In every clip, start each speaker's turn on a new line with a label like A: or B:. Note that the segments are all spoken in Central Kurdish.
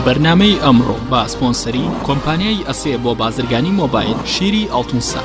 A: بەرنامەی ئەمڕۆ بە سپۆنسەری کۆمپانیای ئەسێ بۆ بازرگانی مۆبایل شیری ئاڵتونسا.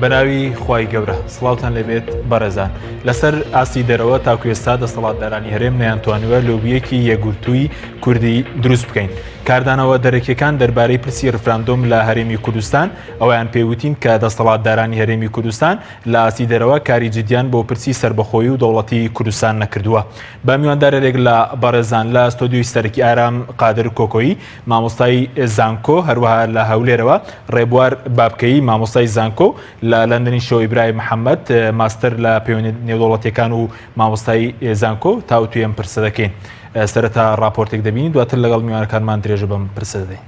B: بەناوی خوای گەورە سڵاوتان لێبێت بەڕێزان لەسەر ئاستی دەرەوە تاکو ئێستا دەسەڵاتدارانی هەرێم نەیانتوانیوە لۆبیەکی یەکگرتووی کوردی دروست بکەین کاردانەوە دەرەکیەکان دەربارەی پرسی ڕفراندۆم لە هەرێمی کوردستان ئەویان پێوتین کە دەسەڵاتدارانی هەرێمی کوردستان لە ئاستی دەرەوە کاری جدیان بۆ پرسی سەربەخۆیی و دەوڵەتی کوردستان نەکردووە. بە میواندارێک لە بەڕێزان لە ستۆدیۆی سەرەکی ئارام قادر کۆکۆیی مامۆستای زانکۆ، هەروەها لە هەولێرەوە ڕێبوار بابکەیی مامۆستای زانکۆ، لە لەندەنیشەوە ئیبراهیم محەممەد ماستەر لە پەیوەندی نێودەوڵەتیەکان و مامۆستای زانکۆ تاوتوێ ئەم پرسە دەکەین. سەرەتا ڕاپۆرتێک دەبینین دواتر لەگەڵ میوانەکانمان درێژە بەم پرسە دەدەین.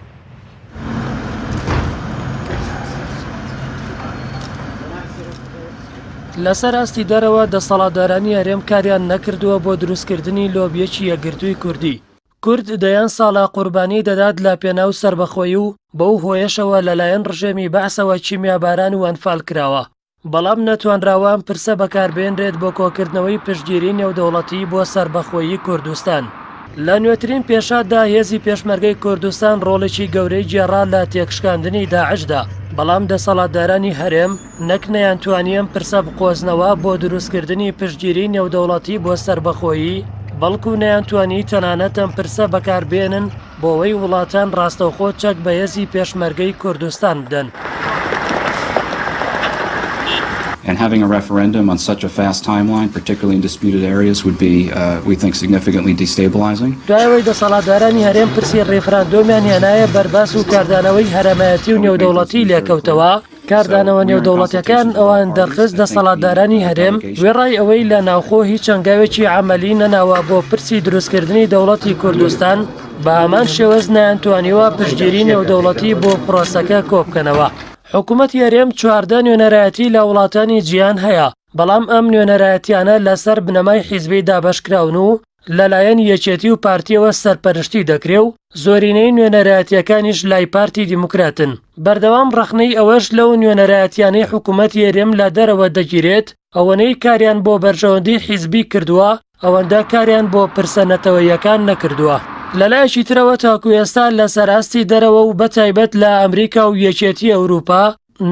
C: لەسەر ئاستی دەرەوە دەسەڵاتدارانی هەرێم کاریان نەکردووە بۆ دروستکردنی لۆبیەکی یەکگرتووی کوردی. کورد دەیان ساڵە قوربانی دەدات لە پێناو سەربەخۆیی و بەو هۆیەشەوە لەلایەن ڕژێمی بەعسەوە کیمیاباران و ئەنفال کراوە. بەڵام نەتوانراوە ئەم پرسە بەکاربهێنرێت بۆ کۆکردنەوەی پشتگیری نێودەوڵەتی بۆ سەربەخۆیی کوردستان. لە نوێترین پێشهاتدا هێزی پێشمەرگەی کوردستان ڕۆڵێکی گەورەی گێڕا لە تێکشکاندنی داعشدا، بەڵام دەسەڵاتدارانی هەرێم نەک نەیانتوانی ئەم پرسە بقۆزنەوە بۆ دروستکردنی پشتگیری نێودەوڵەتی بۆ سەربەخۆیی، بەڵکو نەیانتوانی تەنانەت ئەم پرسە بەکاربهێنن بۆ ئەوەی وڵاتان ڕاستەوخۆ چەک بە هێزی پێشمەرگەی کوردستان بدەن.
D: And having a referendum on such a fast timeline, particularly in disputed areas, would be, uh, we think, significantly destabilizing.
C: دوای ئەوەی دەسەڵاتدارانی هەرێم پرسی ڕیفراندۆمیان هێنایە بەرباس و کاردانەوەی هەرێمایەتی و نێودەوڵەتی لێکەوتەوە، کاردانەوە نێودەوڵەتیەکان ئەوان دەرخست دەسەڵاتدارانی هەرێم وێڕای ئەوەی لە ناوخۆ هیچ هەنگاوێکی عەمەلی نەناوە بۆ پرسی دروستکردنی دەوڵەتی کوردستان بە هەمان شێوەز نەیانتوانیوە پشتگیری نێودەوڵەتی بۆ پرۆسەکە کۆبکەنەوە. حکومەتی هەرێم 14 نوێنەرایەتی لە وڵاتانی جیهان هەیە، بەڵام ئەم نوێنەرایەتیانە لەسەر بنەمای حیزبی دابەشکراون و لەلایەن یەکێتی و پارتیەوە سەرپەرشتی دەکرێ و زۆرینەی نوێنەرایەتیەکانیش لای پارتی دیموکراتن. بەردەوام ڕەخنەی ئەوەش لەو نوێنەرایەتیانەی حکومەتی هەرێم لە دەرەوە دەگیرێت، ئەوەنەی کاریان بۆ بەرژەوەندی حیزبی کردووە، ئەوەندە کاریان بۆ پرسە نەتەوەییەکان نەکردووە. لەلایەکی ترەوە تاکو ئێستا لەسەر ئاستی دەرەوە و بەتایبەت لە ئەمریکا و یەکێتی ئەوروپا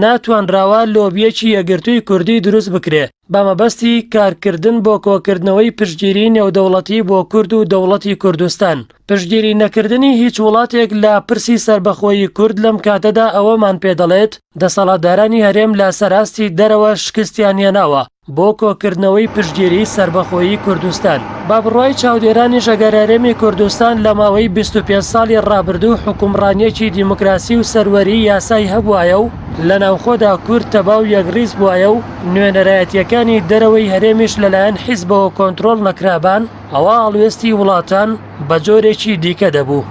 C: ناتوانراوە لۆبیەکی یەکگرتووی کوردی دروست بکرێ بە مەبەستی کارکردن بۆ کۆکردنەوەی پشتگیری نێودەوڵەتی بۆ کورد و دەوڵەتی کوردستان. پشتگیری نەکردنی هیچ وڵاتێک لە پرسی سەربەخۆیی کورد لەم کاتەدا ئەوەمان پێدەڵێت دەسەڵاتدارانی هەرێم لە سەرئاستی دەرەوە شکستیان هێناوە بۆ کۆکردنەوەی پشتگیریی سەربەخۆیی کوردستان. بە بڕوای چاودێرانیش ئەگەر هەرێمی کوردستان لە ماوەی 25 ساڵی ڕابردوو حوکمڕانییەکی دیموکراسی و سەروەریی یاسای هەبوایە و لە ناوخۆدا کورد تەبا و یەکڕیز بوایە و نوێنەرایەتییەکانی دەرەوەی هەرێمیش لەلایەن حیزبەوە کۆنترۆڵ نەکرابان، ئەوا هەڵوێستی وڵاتان بە جۆرێکی دیکە دەبوو.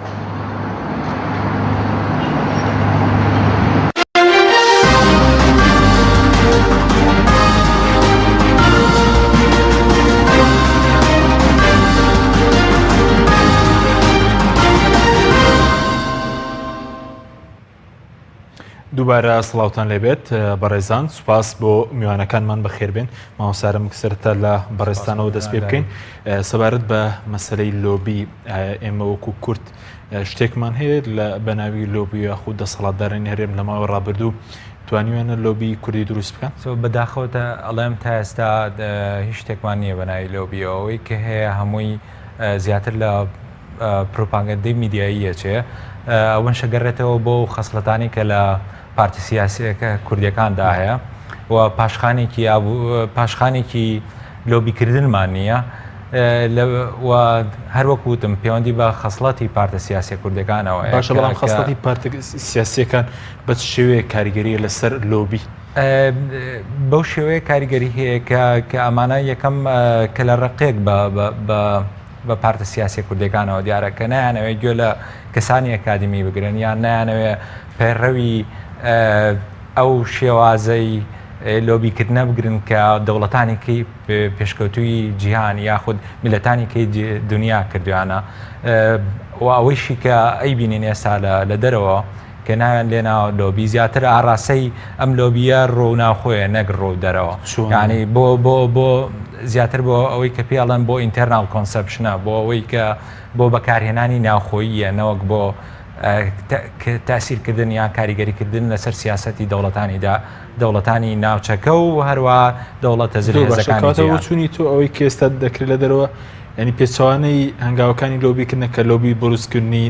B: دووبارە سڵاوتان لێبێت بەڕێزان سوپاس بۆ میوانەکانمان بەخێربێن مامۆسارم سەرتا لە بەڕێزتانەوە دەست پێ بکەین سەبارەت بە مەسلەی لۆبی ئێمە وەکو کورد شتێکمان هەیە لە بەناوی لۆبی یاخود دەسەڵاتدارانی هەرێم لە ماوەی ڕابردوو توانیویانە لۆبی کوردی دروست بکەن؟
E: بەداخەوە ئەڵێم تا ئێستا هیچ شتێکمان نییە بە ناوی لۆبیەوە ئەوەی کە هەیە هەمووی زیاتر لە پروپاگەندەی میدیایی ئەچێ ئەوەش ئەگەڕێتەوە بۆ خەسڵەتانی کە لە پارتی سیاسیەکە کوردیەکاندا هەیە و پاشخانێکی پاشخانێکی لۆبیکردنمان نییە و هەروەک وتم پەیوەندی بە خەسڵەتی پارتە سیاسیە کوردەکانەوە
B: باشە بەڵام خەسڵەتی پارتە سیاسیەکان بە چ شێوەیە کاریگەریە لەسەر لۆبی؟
E: بەو شێوەیە کاریگەری هەیە کە کە ئەمانە یەکەم کە لە ڕقێک بە بە بە پارتە سیاسیە کوردیەکانەوە دیارە کە نایانەوێت گوێ لە کەسانی ئەکادیمی بگرن یان نایانەوێت پەیڕەوی ئەو شێوازەی لۆبیکردنە بگرن کە دەوڵەتانی کەی پێشکەوتووی جیهان یاخود میلەتانی کەی دنیا کردویانە و ئەوەیشی کە ئەیبینین ئێستا لە دەرەوە کە ناویان لێناوە لۆبی زیاتر ئاڕاستەی ئەم لۆبیە ڕۆ ناوخۆیە نەک ڕۆ دەرەوە ینی بۆ بۆ بۆ زیاتر بۆ ئەوەی کە پێڵەن بۆ internal consumption ە بۆ ئەوەی کە بۆ بەکارهێنانی ناوخۆییە نەوەک بۆ تاسیرکردن یان کاریگەریکردن لەسەر سیاستی دەوڵەتانیدا دەوڵەتانی ناوچەکە و هەروە دەوڵەتە
B: زلهێزەکانی چونی تۆ ئەوەی کێستا دەکرێت لە دەرەوە ینی پێچوانەی هەنگاوەکانی لۆبیکردنە کە لۆبی بروستکردنی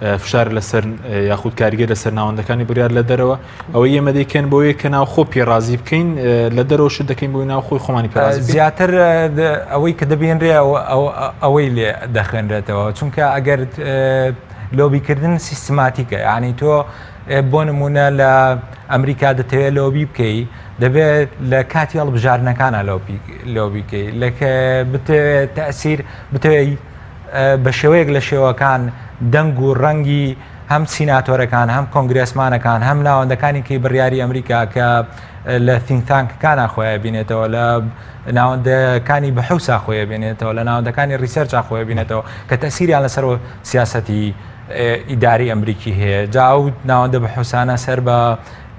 B: فشار لەسەر یاخود کاریگەر لەسەر ناوەندەکانی بڕیار لە دەرەوە ئەوەی ئێمە دەیکەن بۆیە کە ناوخۆ پێڕازی بکەین لە دەرەوە شت دەکەین بۆی ناوخۆی خۆمانی پێڕازی
E: زیاتر ئەوەی کە دەبینرێ ئەوەی لێ دەخوێنرێتەوە چونکە ئەگەر لۆبیکردن سیستماتیکە یعنی تۆ بۆ نمونە لە ئەمریکا دەتەوێت لۆبی بکەی دەبێت لە کاتی هەڵبژاردنەکانە لۆبیکەی لە بتەوێت تەسیر بتەوێت بە شێوەیەک لە شێوەکان دەنگ و ڕەنگی هەم سیناتۆرەکان هەم کۆنگرێسمانەکان هەم ناوەندەکانی کەی بڕیاری ئەمریکا کە لە think tank ەکانە خۆیان بینێتەوە لە ناوەندەکانی بەحوسا خۆی بینێتەوە لە ناوەندەکانی research ا خۆی بینێتەوە کە تەسیریان لەسەر سیاستی ئیداری ئەمریکی هەیە جا ئەو ناوەندە بەحوسانە سەر بە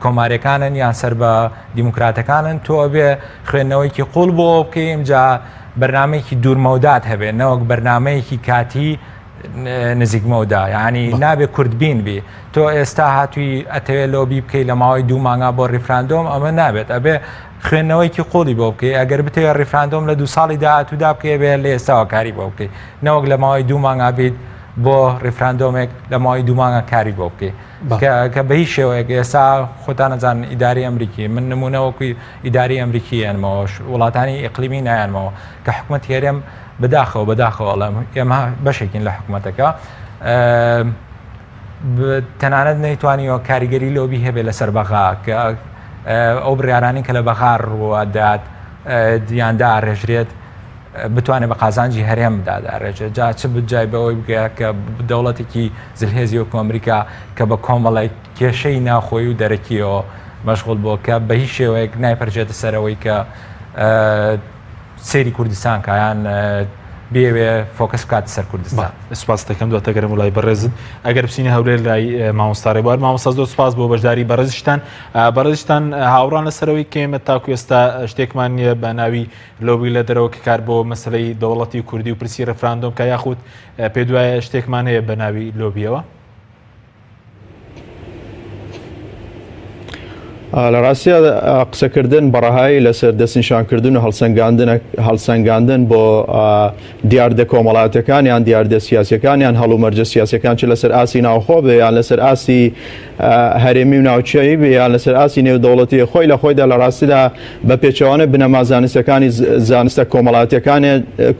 E: کۆمارەکانن یان سەر بە دیموکراتەکانن تۆ ئەبێ خوێندنەوەیکی قوڵ بۆ بکەیم جا بەرنامەیەکی دوورمەودات هەبێت نەوەک بەرنامەیەکی کاتی نزیک مەودا یعنی نابێ کوردبین بی تۆ ئێستا هاتووی ئەتەوێت لۆبی بکەی لە ماوەی دوو مانگا بۆ ڕیفراندۆم ئەمە نابێت ئەبێ خوێندنەوەیکی قوڵی بۆ بکەی ئەگەر بتەوێت ڕیفراندۆم لە دو ساڵی داهاتوودا بکەی بێ لە ئێستاوە کاری بۆ بکەی نەوەک لە ماوەی دوو مانگا بیت بۆ ڕیفراندۆمێک لە ماوەی دوو مانگا کاری بۆ بکەی کە بە هیچ شێوەیەک ئێستا خۆتان ئەزانن ئیداری ئەمریکی من نمونە وەکوی ئیداری ئەمریکی یانمەوە وڵاتانی ئیقلیمی نایانمەوە کە حکومەت هەرێم بەداخەوە بەداخەوە ئەڵێم ئێمە بەشێکین لە حکومەتەکە تەنانەت نەیتوانیەوە کاریگەری لۆبی هەبێ لەسەر بەغا کە ئەو بڕیارانی کە لە بەغا ڕووەدات یاندا ڕێژرێت بتوانێت بە قازانجی هەرێم داداڕێژێت جا چ بجای بەوەی بگە کە دەوڵەتێکی زلهێزی وەکو ئەمریکا کە بە کۆمەڵێک کێشەی ناوخۆی و دەرەکیەوە مەشغول بووە کە بە هیچ شێوەیەک نایپەرژێتە سەرەوەی کە سەیری کوردستان کایان بێوێ focus بکات سەر کوردستان.
B: سپاس دەکەم دواتەگەرم وڵای بەڕێزت ئەگەر بچینە هەولێر لای مامۆستا ڕێبوار مامۆستا زۆر سپاس بۆ بەشداری بەڕێزیشتان بەڕێزیشتان هاوڕان لەسەرەوەی کە ئێمە تاکو ئێستا شتێکمان نییە بە ناوی لۆبی لە دەرەوە کە کار بۆ مەسلەی دەوڵەتی کوردی و پرسی ڕفراندۆم کە یاخود پێ دوایە شتێکمان هەیە بە ناوی لۆبیەوە؟
F: لە ڕاستیا قسەکردن بەڕەهایی لەسەر دەستنیشانکردن و هەڵسەنگاندن بۆ دیاردە کۆمەڵاتەکان یان دیاردە سیاسەکان یان هەڵومەرجە سیاسەکان چ لەسەر ئاستی ناوخۆ بێ یان لەسەر ئاستی هەرێمی و ناوچەیی بێ یان لەسەر ئاستی نێودەوڵەتی خۆی لە خۆیدا لە ڕاستیدا بە پێچەوانە بنەما زانستەکانی زانستە کۆمەڵاتیەکان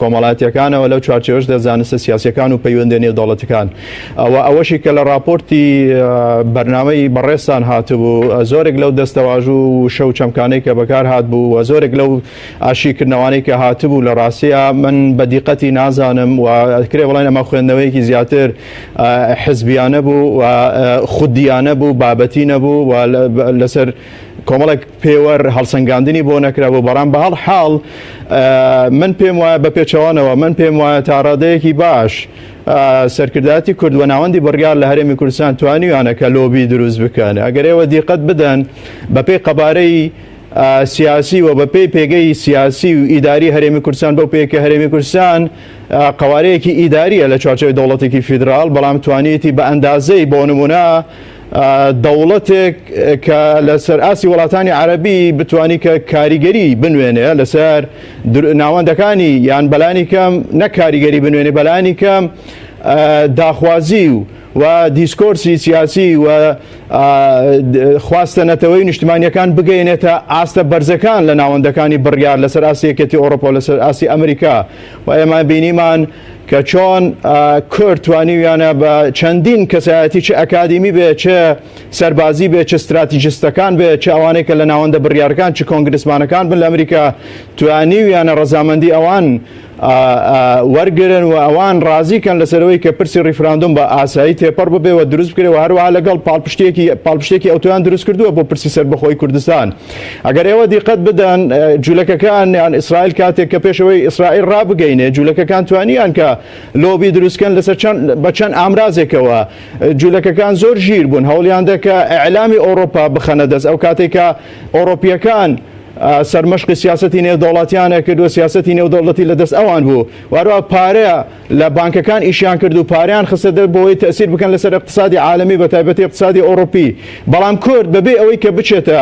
F: کۆمەڵاتیەکانەوە لەو چوارچێوەشدا زانستە سیاسەکان و پەیوەندە نێودەوڵەتەکان ئەوە ئەوەشی کە لە ڕاپۆرتی بەرنامەی بەڕێزتان هاتبوو زۆرێک لەو دەستەواژ و وشە و چەمکانەی کە بەکار هاتبوو و زۆرێک لەو شیکردنەوانەی کە هاتبوو لە ڕاستیا من بە دیقەتی نازانم و کرێ بڵێن ئەمە خوێندنەوەیەکی زیاتر حزبیانە بوو و خودیانە بوو بابەتی نەبوو و لەسەر کۆمەڵێک پێوەر هەڵسەنگاندنی بۆ نەکرابوو بەڵام بە هەڵ حاڵ من پێم وایە بە پێچەوانەوە من پێم وایە تا ڕادەیەکی باش سەرکردایەتی کورد و ناوەندی بڕیار لە هەرێمی کوردستان توانیویانە کە لۆبی دروست بکەن ئەگەر ئێوە دیقەت بدەن بەپێی قەبارەی سیاسی و بەپێی پێگەی سیاسی و ئیداری هەرێمی کوردستان بەو پێی کە هەرێمی کوردستان قەوارەیەکی ئیداریە لە چوارچێوەی دەوڵەتێکی فیدراڵ بەڵام توانیەتی بە ئەندازەی بۆ نمونە دەوڵەتێک کە لەسەر ئاستی وڵاتانی عەربی بتانی کە کاریگەری بنوێنێ لەسەر ناوەندەکانی یان بەلانی کەم نەک کاریگەری بنوێنێ بەلانی کەم داخوازی و و discourse ی سیاسی و خواستە نەتەوەی نیشتمانیەکان بگەینێتە ئاستە بەرزەکان لە ناوەندەکانی بڕیار لەسەر ئاستی یەکێتی ئەوروپا لەسەر ئاستی ئەمریکا و ئێمە بینیمان کە چۆن کورد توانیویانە بە چەندین کەسایەتی چ ئەکادیمی بێ چ سەربازی بێ چ ستراتیژستەکان بێ چ ئەوانەی کە لە ناوەندە بڕیارەکان چ کۆنگرسمانەکان بن لە ئەمریکا توانیویانە ڕەزامەندی ئەوان. وەرگرن و ئەوان ڕازی کەن لەسەرەوەی کە پرسی ڕیفراندۆم بە ئاسایی تێپەڕ ببێ و دروست بکرێ و هەروەها لەگەڵ پاڵپشتێکی پاڵپشتێکی ئەوتۆیان دروست کردووە بۆ پرسی سەربەخۆی کوردستان. ئەگەر ئێوە دیقەت بدەن جولەکەکان یان ئیسرائیل کاتێک کە پێشەوەی ئیسرائیل ڕابگەینێ جولەکەکان توانیان کە لۆبی دروستکەن لەسەر چەند بە چەند ئامرازێکەوە جولەکەکان زۆر ژیر بوون هەوڵیان دە کە ئیعلامی ئەوروپا بخەنە دەست ئەو کاتێک کە ئەوروپیەکان سەرمەشقی سیاسەتی نێودەوڵەتیان ئەکرد و سیاسەتی نێودەوڵەتی لە دەست ئەوان بوو و هەروەها پارە لە بانکەکان ئیشیان کرد و پارەیان خستە دەر بۆ ئەوەی تەئسیر بکەن لەسەر ئیقتسادی عالەمی بە تایبەتی ئیقتسادی ئەوروپی بەڵام کورد بەبێ ئەوەی کە بچێتە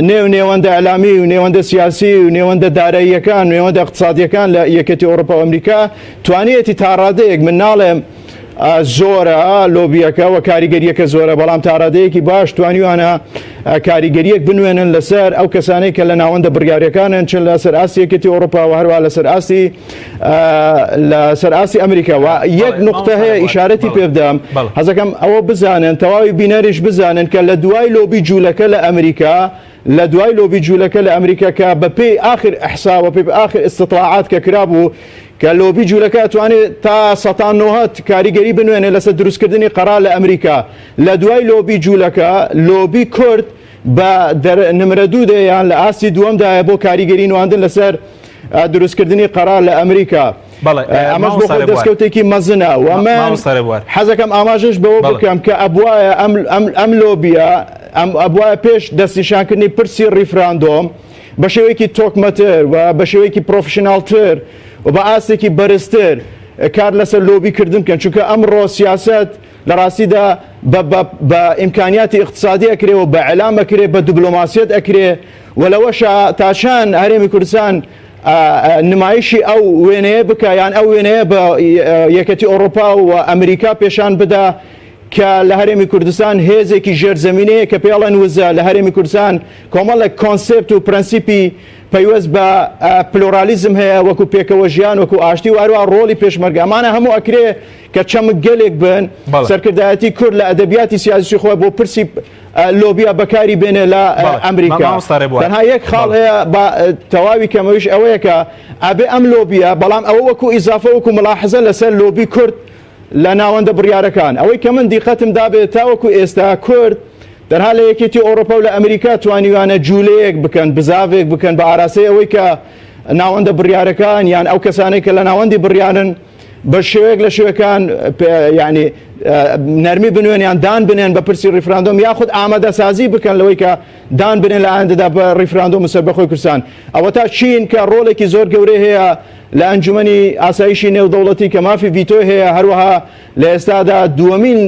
F: نێو نێوەندە ئیعلامی و نێوەندە سیاسی و نێوەندە داراییەکان و نێوەندە ئیقتسادیەکان لە یەکێتی ئەوروپا و ئەمریکا توانیەتی تا ڕادەیەک من ناڵێم زۆرە لۆبیەکە و کاریگەریەکە زۆرە بەڵام تاڕادەیەکی باش توانیوانە کاریگەریەک بنوێنن لەسەر ئەو کەسانەی کە لە ناوەندە بڕیارەکانن چ لەسەر ئاستی یەکێتی ئەوروپا و هەروە لەسەر ئاستی لەسەر ئاستی ئەمریکا و یەک نقطە هەیە ئیشارەتی پێ بدەم حەزەکەم ئەوە بزانن تەواوی بینەریش بزانن کە لە دوای لۆبی جوولەکە لە ئەمریکا لە دوای لۆبی جوولەکە لە ئەمریکا کە بە پێی ئاخر ئەحسا و پێی ئاخر ئیستطلاعات کە کرابوو کە لۆبی جوولەکە ئەتوانێت تا سەتا نۆهەت کاریگەری بنوێنێ لەسەر دروستکردنی قەرار لە ئەمریکا لە دوای لۆبی جوولەکە لۆبی کورد بە نمرە دوو دێ یان لە ئاستی دووەمدایە بۆ کاریگەری نواندن لەسەر دروستکردنی قەرار لە ئەمریکا. ئەمەش بۆ خۆی دەستکەوتێکی مەزنە و من حەزەکەم ئاماژەش بەوە بکەم کە ئەبوایە ئەم لۆبیە ئەم ئەبوایە پێش دەستنیشانکردنی پرسی ڕیفراندۆم بە شێوەیەکی تۆکمەتر و بە شێوەیەکی پرۆفشناڵتر و بە ئاستێکی بەرزتر کار لەسەر لۆبی کردن بکەن چونکە ئەمڕۆ سیاسەت لە ڕاستیدا بە ئیمکانیاتی ئیقتسادی ئەکرێ و بە ئیعلام ئەکرێ بە دیبلۆماسیەت ئەکرێ و لەوەشا تا چەند هەرێمی کوردستان نمایشی ئەو وێنەیە بکە یان ئەو وێنەیە بە یەکەتی ئەوروپا و ئەمریکا پێشان بدا کە لە هەرێمی کوردستان هێزێکی ژێرزەمینەیە کە پێڵەن وزە لە هەرێمی کوردستان کۆمەڵێک کۆنسێپت و پرەنسیپی پەیوەست بە پلۆرالیزم هەیە وەکو پێکەوە ژیان وەکو ئاشتی و هەروە ڕۆڵی پێشمەرگە ئەمانە هەموو ئەکرێ کە چەمک گەلێک بن سەرکردایەتی کورد لە ئەدەبیاتی سیاسی خۆی بۆ پرسی لۆبیا بەکاری بێنێ لە ئەمریکا تەنها یەک خاڵ هەیە بە تەواوی کەمەویش ئەوەیە کە ئەبێ ئەم لۆبیە بەڵام ئەوە وەکو ئیزافە وەکو ملاحزە لەسەر لۆبی کورد لە ناوەندە بڕیارەکان ئەوەی کە من دیقەتم دابێت تاوەکو ئێستا کورد تەنها لە یەکێتی ئەوروپا و لە ئەمریکا توانیوانە جوولەیەک بکەن بزاڤێک بکەن بە ئاراستەی ئەوەی کە ناوەندە بڕیارەکان یان ئەو کەسانەی کە لە ناوەندی بڕیارن بە شێوەیەک لە شێوەکان یعنی نەرمی بنوێن یان دان بنێن بە پرسی ڕیفراندۆم یاخود ئامادەسازی بکەن لەوەی کە دان بنێن لە ئایندەدا بە ڕیفراندۆم و سەربەخۆی کوردستان ئەوە تا چین کە ڕۆڵێکی زۆر گەورەی هەیە لە ئەنجومەنی ئاسایشی نێودەوڵەتی کە مافی ڤیتۆی هەیە هەروەها لە ئێستادا دووەمین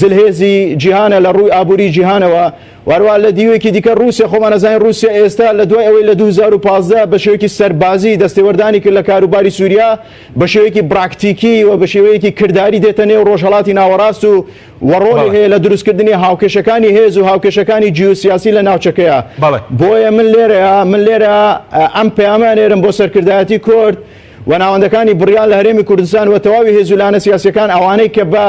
F: زلهێزی جیهانە لە ڕووی ئابووری جیهانەوە و هەروەها لە دیوێکی دیکە ڕووسیا خۆمان ئەزانین ڕووسیا ئێستا لە دوای ئەوەی لە 2015 بە شێوەیەکی سەربازی دەستێوەردانی کرد لە کاروباری سووریا بە شێوەیەکی پراکتیکی و بە شێوەیەکی کرداری دێتە نێو ڕۆژهەڵاتی ناوەڕاست و و ڕۆڵی هەیە لە دروستکردنی هاوکێشەکانی هێز و هاوکێشەکانی جیوسیاسی لە ناوچەکەیە بۆیە من لێرە من لێرە ئەم پەیامە نێرم بۆ سەرکردایەتی کورد و ناوەندەکانی بڕیار لە هەرێمی کوردستان و تەواوی هێز و لایەنە سیاسیەکان ئەوانەی کە بە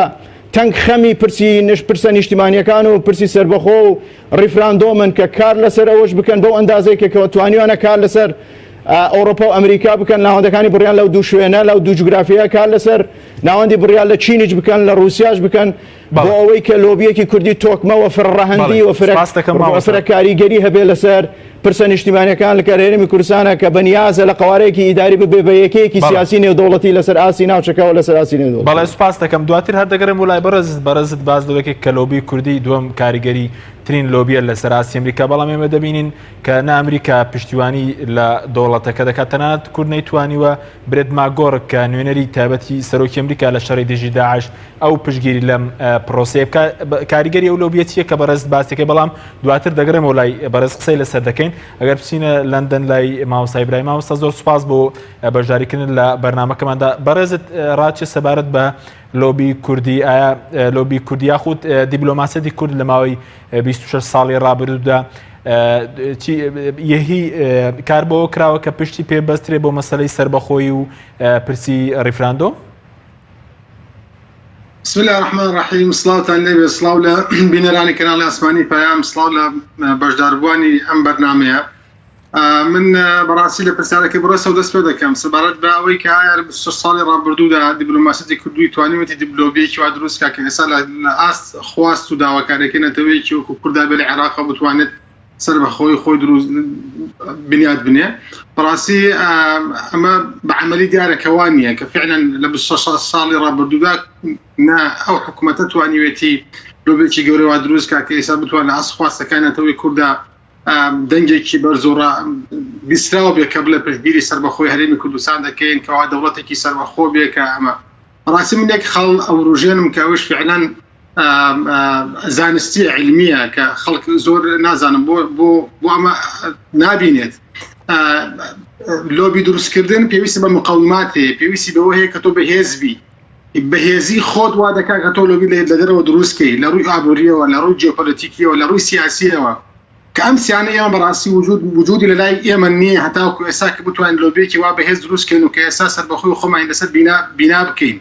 F: تەنگ خەمی پرسی نش پرسە نیشتیمانیەکان و پرسی سەربەخۆ و ڕیفراندۆمن کە کار لەسەر ئەوەش بکەن بەو ئەندازەی کە کە توانیوانە کار لەسەر ئەوروپا و ئەمریکا بکەن ناوەندەکانی بڕیان لەو دوو شوێنە لەو دوو جوگرافیە کار لەسەر ناوەندی بڕیار لە چینیش بکەن لە ڕووسیاش بکەن بۆ ئەوەی کە لۆبیەکی کوردی تۆکمە و فرەڕەهەندی و فرە کاریگەری هەبێ لەسەر پرسە نیشتیمانیەکان لە هەرێمی کوردستانە کە بەنیازە لە قەوارەیەکی ئیداری ببێ بە یەکەیەکی سیاسی نێودەوڵەتی لەسەر ئاستی ناوچەکە و لەسەر ئاستی نێودەوڵەتی.
B: بەڵێ سوپاس دەکەم دواتر هەر دەگەڕێم بۆ لای بەڕێزت بەڕێزت باس لەوە کرد کە لۆبی کوردی دووەم کاریگەری ترین لۆبیە لەسەر ئاستی ئەمریکا بەڵام ئێمە دەبینین کە نە ئەمریکا پشتیوانی لە دەوڵەتەکە دەکات تەنانەت کورد نەیتوانیوە برێت ماگۆرک کە نوێنەری تایبەتی سەرۆکی ئەمریکا لە شەڕی دژی داعش ئەو پشتگیری لەم پرۆسەیە بکات کاریگەری ئەو لۆبیە چییە کە بەڕێزت باسیەکەی بەڵام دواتر دەگەڕێمەوە لای بەڕێز قسەی لەسەر دەکەین ئەگەر بچینە لەندەن لای مامۆستا ئیبراهیم مامۆستا زۆر سوپاس بۆ بەشداریکردن لە بەرنامەکەماندا بەڕێزت ڕاچێ سەبارەت بە لۆبی کوردی ئایا لۆبی کوردی یاخود دیبلۆماسیەتی کورد لە ماوەی 26 ساڵی ڕابردوودا یهی کار بۆ کراوە کە پشتی پێ بەسترێ بۆ مەسلەی سربەخۆیی و پرسی ڕیفراندۆم
G: بسم اللە الرحمن الرحیم سڵاوتان لێبێ سڵاو لە بینەرانی کەناڵی ئاسمانی پەیام سڵاو لە بەشداربووانی ئەم بەرنامەیە. من بەڕاستی لە پرسیارەکەی بەڕێزەوە دەست پێ دەکەم سەبارەت بە ئەوەی کە ئایا لە 26 ساڵی ڕابردوودا دیبلۆماسیەتی کوردی توانیوەتی دیبلۆبیەکی وا دروست کا کە ئێستا لە ئاست خواست و داواکاریەکەی نەتەوەیەکی وەکو کوردا بێ لە عێراقا بتوانێت سەربەخۆی خۆی دروست بنیات بنێ بەڕاستی ئەمە بە عملی دیارە کە وا نییە کە فعلا لە 26 ساڵی ڕابردوودا نا ئەو حکوومەتە توانیوێتی لۆبێکی گەورە وا دروست کا کە ئێستا بتوانێت لە ئاست خواستەکان نەتەوەی کوردا دەنگێکی بەرز و بیستراو بێ کە بڵێ پشتگیری سەربەخۆی هەرێمی کوردستان دەکەین کەوا دەوڵەتێکی سەربەخۆ بێ کە ئەمە ڕاستی من یەک خاڵ ئەوروژێنم کە ئەوش فعلەن زانستی علمیە کە خەڵک زۆر نازانم بۆ بۆ بۆ ئەمە نابینێت لۆبی دروستکردن پێویستی بە مقاومات هەیە پێویستی بەوە هەیە کە تۆ بەهێز بی بەهێزی خۆت وا دەکات کە تۆ لۆبی لە دەرەوە دروست کەی لە ڕووی ئابووریەوە لە ڕووی جیۆپۆلەتیکیەوە لە ڕووی سیاسیەوە کە ئەم سیانە ئێمە بەڕاستی وجود وجودی لە لای ئێمە نییە هەتاوەکو ئێستا کە بتوانین لۆبیەکی وا بەهێز دروست کەین و کە ئێستا سەربەخۆی خۆمانی لەسەر بینا بینا بکەین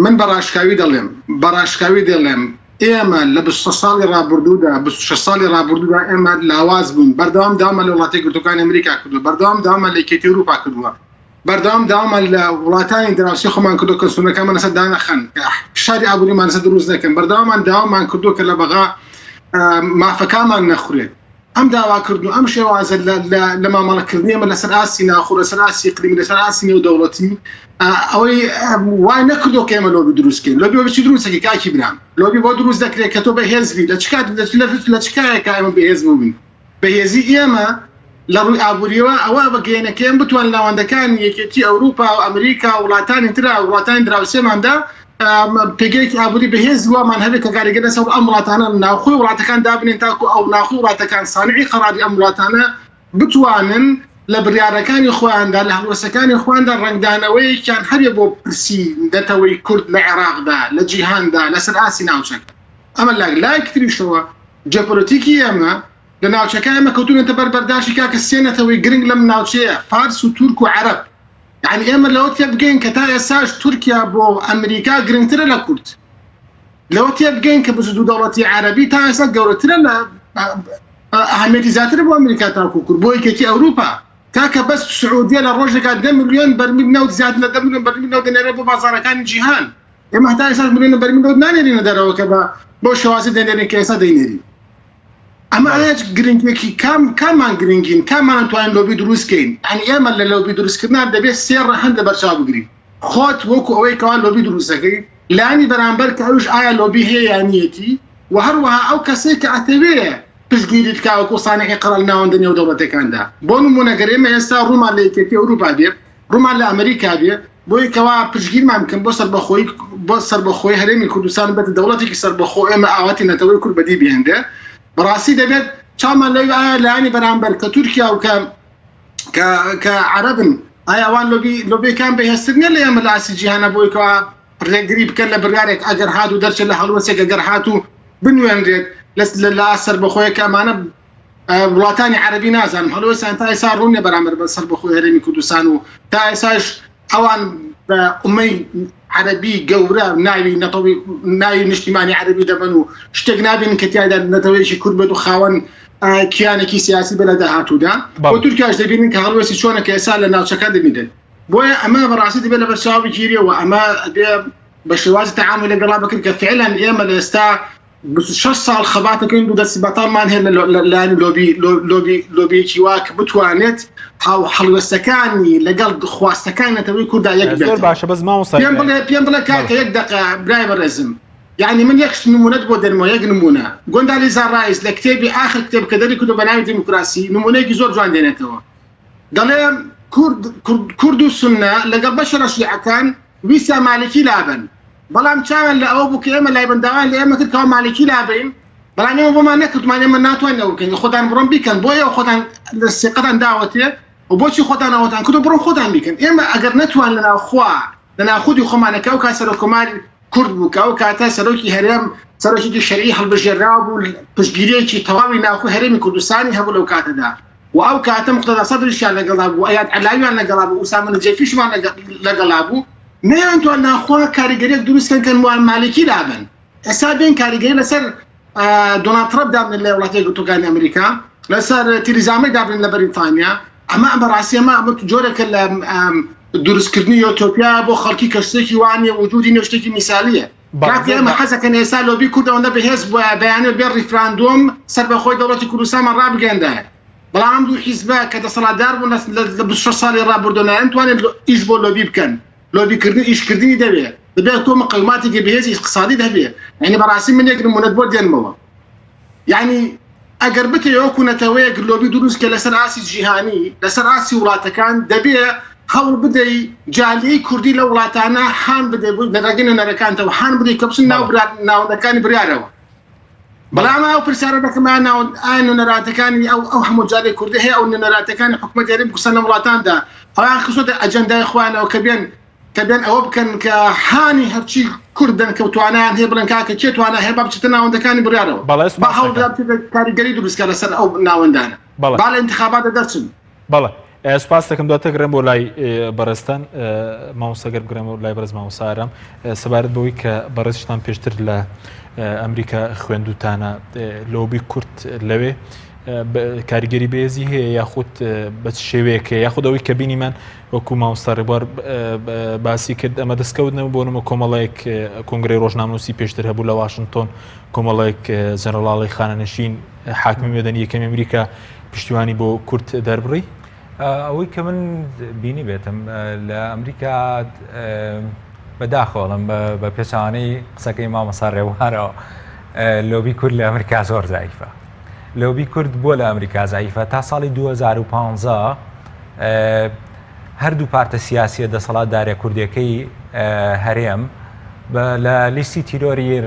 G: من بە ڕاشکاوی دەڵێم بە ڕاشکاوی دەڵێم ئێمە لە 26 ساڵی ڕابردوودا 26 ساڵی ڕابردوودا ئێمە لاواز بووین بەردەوام داوامان لە وڵاتە یەکگرتووەکانی ئەمریکا کردووە بەردەوام داوامان لە یەکێتی ئەوروپا کردووە بەردەوام داوامان لە وڵاتانی دراوسێ خۆمان کردووە کە سنوورەکانمان لەسەر دانەخەن، کە فشاری ئابووریمان لەسەر دروست نەکەن، بەردەوامان داوامان کردووە کە لە بەغا مافەکانمان نەخورێت. ئەم داواکردن و ئەم شێوازە لە مامەڵەکردنی ئێمە لەسەر ئاستی ناوخۆ، لەسەر ئاستی ئیقلیمی، لەسەر ئاستی نێودەوڵەتی ئەوەی وای نەکردووە کە ئێمە لۆبی دروست بکەین. لۆبی بۆ چی دروست دەکەی کاکی برام؟ لۆبی بۆ دروست دەکرێت کە تۆ بەهێز بی. لە چ کات لە چ کایەکا ئێمە بەهێز بووین؟ بەهێزی ئێمە لە ڕووی ئابووریەوە ئەوە بگەیەنە کە ئێمە بتوانین ناوەندەکانی یەکێتی ئەوروپا و ئەمریکا و وڵاتانی ترا و وڵاتانی دراوسێماندا پێگەیەکی ئابووری بەهێز وامان هەبێت کە کاریگەر لەسەر ئەم وڵاتانە ناوخۆی وڵاتەکان دابنێن تاکو ئەو ناوخۆی وڵاتەکان سانعی قەراری ئەم وڵاتانە بتوانن لە بڕیارەکانی خۆیاندا لە هەڵوێستەکانی خۆیاندا ڕەنگدانەوەیەکیان هەبێ بۆ پرسی نەتەوەی کورد لە عێراقدا لە جیهاندا لەسەر ئاستی ناوچەکە ئەمە لایەکی تریشەوە جیۆپۆلەتیکی ئێمە لە ناوچەکە ئێمە کەوتوونەتە بەر بەرداشی کاکە سێ نەتەوەی گرنگ لەم ناوچەیە فارس و تورک و عەرەب یعنی ئێمە لەوە تێبگەین کە تا ئێستاش تورکیا بۆ ئەمریکا گرنگترە لە کورد لەوە تێبگەین کە بزوو دەوڵەتی عەرەبی تا ئێستا گەورەترە لە ئەهمیەتی زیاترە بۆ ئەمریکا تاکو کورد بۆ یەکێتی ئەوروپا کاکە بەس سعودیە لە ڕۆژێکا دە ملیۆن بەرمیل نەوت زیاد لە دە ملیۆن بەرمیل نەوت دەنێرێت بۆ بازاڕەکانی جیهان ئێمە هەتا ئێستاش ملیۆن بەرمیل نەوت نانێرینە دەرەوە کە بە بەو شێوازی دەنێرین کە ئێستا دەینێرین ئەمە ئایا گرنگێکی کام کامان گرنگین کامان توانین لۆبی دروست کەین یعنی ئێمە لە لۆبی دروستکردنا دەبێت سێ ڕەهەند لەبەرچاو بگرین خۆت وەکو ئەوەی کەوا لۆبی دروست دەکەی لانی بەرامبەر کە ئەوش ئایا لۆبی هەیە یان نیەتی و هەروەها ئەو کەسەی کە ئەتەوێ پشتگیریت کا وەکو سانعی قەرار لە ناوەندە نێودەوڵەتیەکاندا بۆ نموونە گەر ئێمە ئێستا ڕوومان لە یەکێتی ئەوروپا بێ ڕوومان لە ئەمریکا بێ بۆی کەوا پشتگیرمان بکەن بۆ سەربەخۆیی بۆ سەربەخۆی هەرێمی کوردستان بێتە دەوڵەتێکی سەربەخۆ ئێمە ئاواتی نەتەوەی کورد بەدی بهێنرێ بەڕاستی دەبێت چاومان لەوی ئایا لایەنی بەرامبەر کە تورکیا و کە کە کە عەرەبن ئایا ئەوان لۆبی لۆبیەکان بەهێزتر نییە لە ئێمە لە ئاستی جیهانە بۆی کەوا ڕێگری بکەن لە بڕیارێک ئەگەر هات و دەرچێت لە هەڵوێستێک ئەگەر هات و بنوێنرێت لە لە سەربەخۆیە کە ئەمانە وڵاتانی عەرەبی نازانم هەڵوێستیان تا ئێستا ڕوون نیە بەرامبەر بە سەربەخۆی هەرێمی کوردستان و تا ئێستاش ئەوان بە ئومەی عەرەبی گەورە ناوی نەتەوەی ناوی نیشتیمانی عەرەبی دەبەن و شتێک نابینن کە تیایدا نەتەوەیەکی کورد بێت و خاوەن کیانێکی سیاسی بێت لە داهاتوودا بۆ تورکیاش دەبینن کە هەڵوێستی چۆنە کە ئێستا لە ناوچەکە دەبینرێت بۆیە ئەمە بەڕاستی دەبێت لەبەرچاو بگیرێ و ئەمە دەبێ بە شێوازی تەعامول لەگەڵا بکرێت کە فعلا ئێمە لە ئێستا 26 ساڵ خەباتەکەین و دەستی بەتاڵمان هەیە لە لایەنی لۆبی لۆبی لۆبیەکی وا کە بتوانێت هاو هەڵوێستەکانی لەگەڵ خواستەکانی نەتەوەی کوردا یەک بێت
B: زۆر باشە بەس مامۆستا
G: پێم بڵێ پێم بڵێ کاکە یەک دەقە برای بەڕێزم یعنی من یەک نمونەت بۆ دەنمەوە یەک نمونە گۆندالیزا ڕایس لە کتێبی ئاخر کتێب کە دەری کردو بە ناوی دیموکراسی نمونەیەکی زۆر جوان دێنێتەوە دەڵێ کورد کورد و سوننە لەگەڵ بەشە لە شیعەکان ویستیان مالکی لابەن بەڵام چاویان لە ئەوە بوو کە ئێمە لایبەن داوایان لە ئێمە کرد کەوا مالکی لابەین بەڵام ئێمە بۆمان نەکردمان ئێمە ناتوانین ئەوە بکەین خۆتان بڕۆن بیکەن بۆ ئێوە خۆتان لە سیقەتان داوەتێ و بۆچی خۆتان ئەوەتان کردو بڕۆن خۆتان بیکەن ئێمە ئەگەر نەتوان لە ناوخوا لە ناوخودی خۆمانە کە ئەو کات سەرۆک کۆمار کورد بوو کە ئەو کاتە سەرۆکی هەرێم سەرۆکێکی شەرعی هەڵبژێراو بوو پشتگیریەکی تەواوی ناوخۆی هەرێمی کوردستانی هەبوو لەو کاتەدا و ئەو کاتە موقتەدا سەدریشیان لەگەڵا بوو، ئەیاد عەلاویان لەگەڵا بوو، ئوسامە نوجەیفیشمان لەگەڵا بوو، نەیانتوان ناوخۆ کاریگەریەک دروست کەن کە نوار مالیکی لابەن. ئێستا بێن کاریگەری لەسەر دۆناڵد ترەمپ دابنێن لە وڵاتە یەکگرتووەکانی ئەمریکا. لەسەر تیریزا مەی دابنێن لە بەریتانیا ئەمە بەڕاستی ئەمە ئەمە جۆرێکە لە دروستکردنی یۆتۆپیا بۆ خەڵکی کە شتێکی وا نییە وجودی نیە شتێکی میسالیە کاتی ئێمە حەزەکەن ئێستا لۆبی کورد ئەوەندە بەهێز بووە بەیانە بێ ڕیفراندۆم سەربەخۆی دەوڵەتی کوردستانمان ڕابگەیەندایە بەڵام ئەم دوو حیزبە کە دەسەڵاتدار بوون لە 26 ساڵی ڕابردوو نایانتوانێت ئیش بۆ لۆبی بکەن لۆبیکردن ئیشکردنی دەوێ دەبێت تۆ مقەوماتێکی بەهێزی ئیقتسادیت هەبێ یعنی بەڕاستی من یەک نمونەت بۆ دێنمەوە یعنی ئەگەر بتەوێ وەکو نەتەوەیەک لۆبی دروست کە لەسەر ئاستی جیهانی لەسەر ئاستی وڵاتەکان دەبێ هەوڵ بدەی جالیەی کوردی لە وڵاتانە هان بدەی لە ڕێگەی نوێنەرەکانتەوە هان بدەی کە بچن ناو ناوەندەکانی بڕیارەوە بەڵام ئەو پرسیارە دەکەم ئایا ناوەند ئایا نوێنەراتەکانی ئەو ئەو هەموو جارێک کوردی هەیە ئەو نوێنەراتەکانی حکوومەت هەرێم کوردستان لە وڵاتاندا ئەوان خستۆتە ئەجەندای خۆیانەوە کە بێن کە بێن ئەوە بکەن کە هانی هەرچی کورد دەن کە توانایان هەیە بڵێن کاکە کێ توانا هەیە با بچێتە ناوەندەکانی بڕیارەوە
B: بەڵێ
G: با
B: سوپاس
G: هەوڵ
B: دەکەم.
G: بدات بچێتە کاریگەری دروست کە لەسەر ئەو ناوەندانە
B: بەڵێ.
G: با لە ئینتخاباتە دەرچن.
B: بەڵێ سوپاس دەکەم دواتر گەڕێم بۆ لای بەڕێزتان مامۆستا گەر بگەڕێمەوە لای بەڕێز مامۆستا ئارام سەبارەت بەوەی کە بەڕێزشتان پێشتر لە ئەمریکا خوێندوتانە لۆبی کورد لەوێ کاریگەری بەهێزی هەیە یاخود بە چ شێوەیەک هەیە یاخود ئەوەی کە بینیمان وەکو مامۆستا ڕێبوار باسی کرد ئەمە دەستکەوت نەبوو بۆ نمە کۆمەڵێک کۆنگرەی ڕۆژنامەنووسی پێشتر هەبوو لە واشنگتۆن کۆمەڵێک جەنەڕاڵی خانەنشین حاکمی مەدەنی یەکەمی ئەمریکا پشتیوانی بۆ کورد دەربڕی؟
E: ئەوەی کە من بینی بێتم لە ئەمریکا بەداخەوەڵم بە پێچوانەی قسەکەی مامۆسا ڕێوارەوە لۆبی کورد لە ئەمریکا زۆر زایفە لۆبی کورد بۆ لە ئەمریکا زایفە تا ساڵی 2015 هەردوو پارتە سیاسیە دەسەڵاتدارە کوردەکەی هەرێم لە لیستی تیرۆری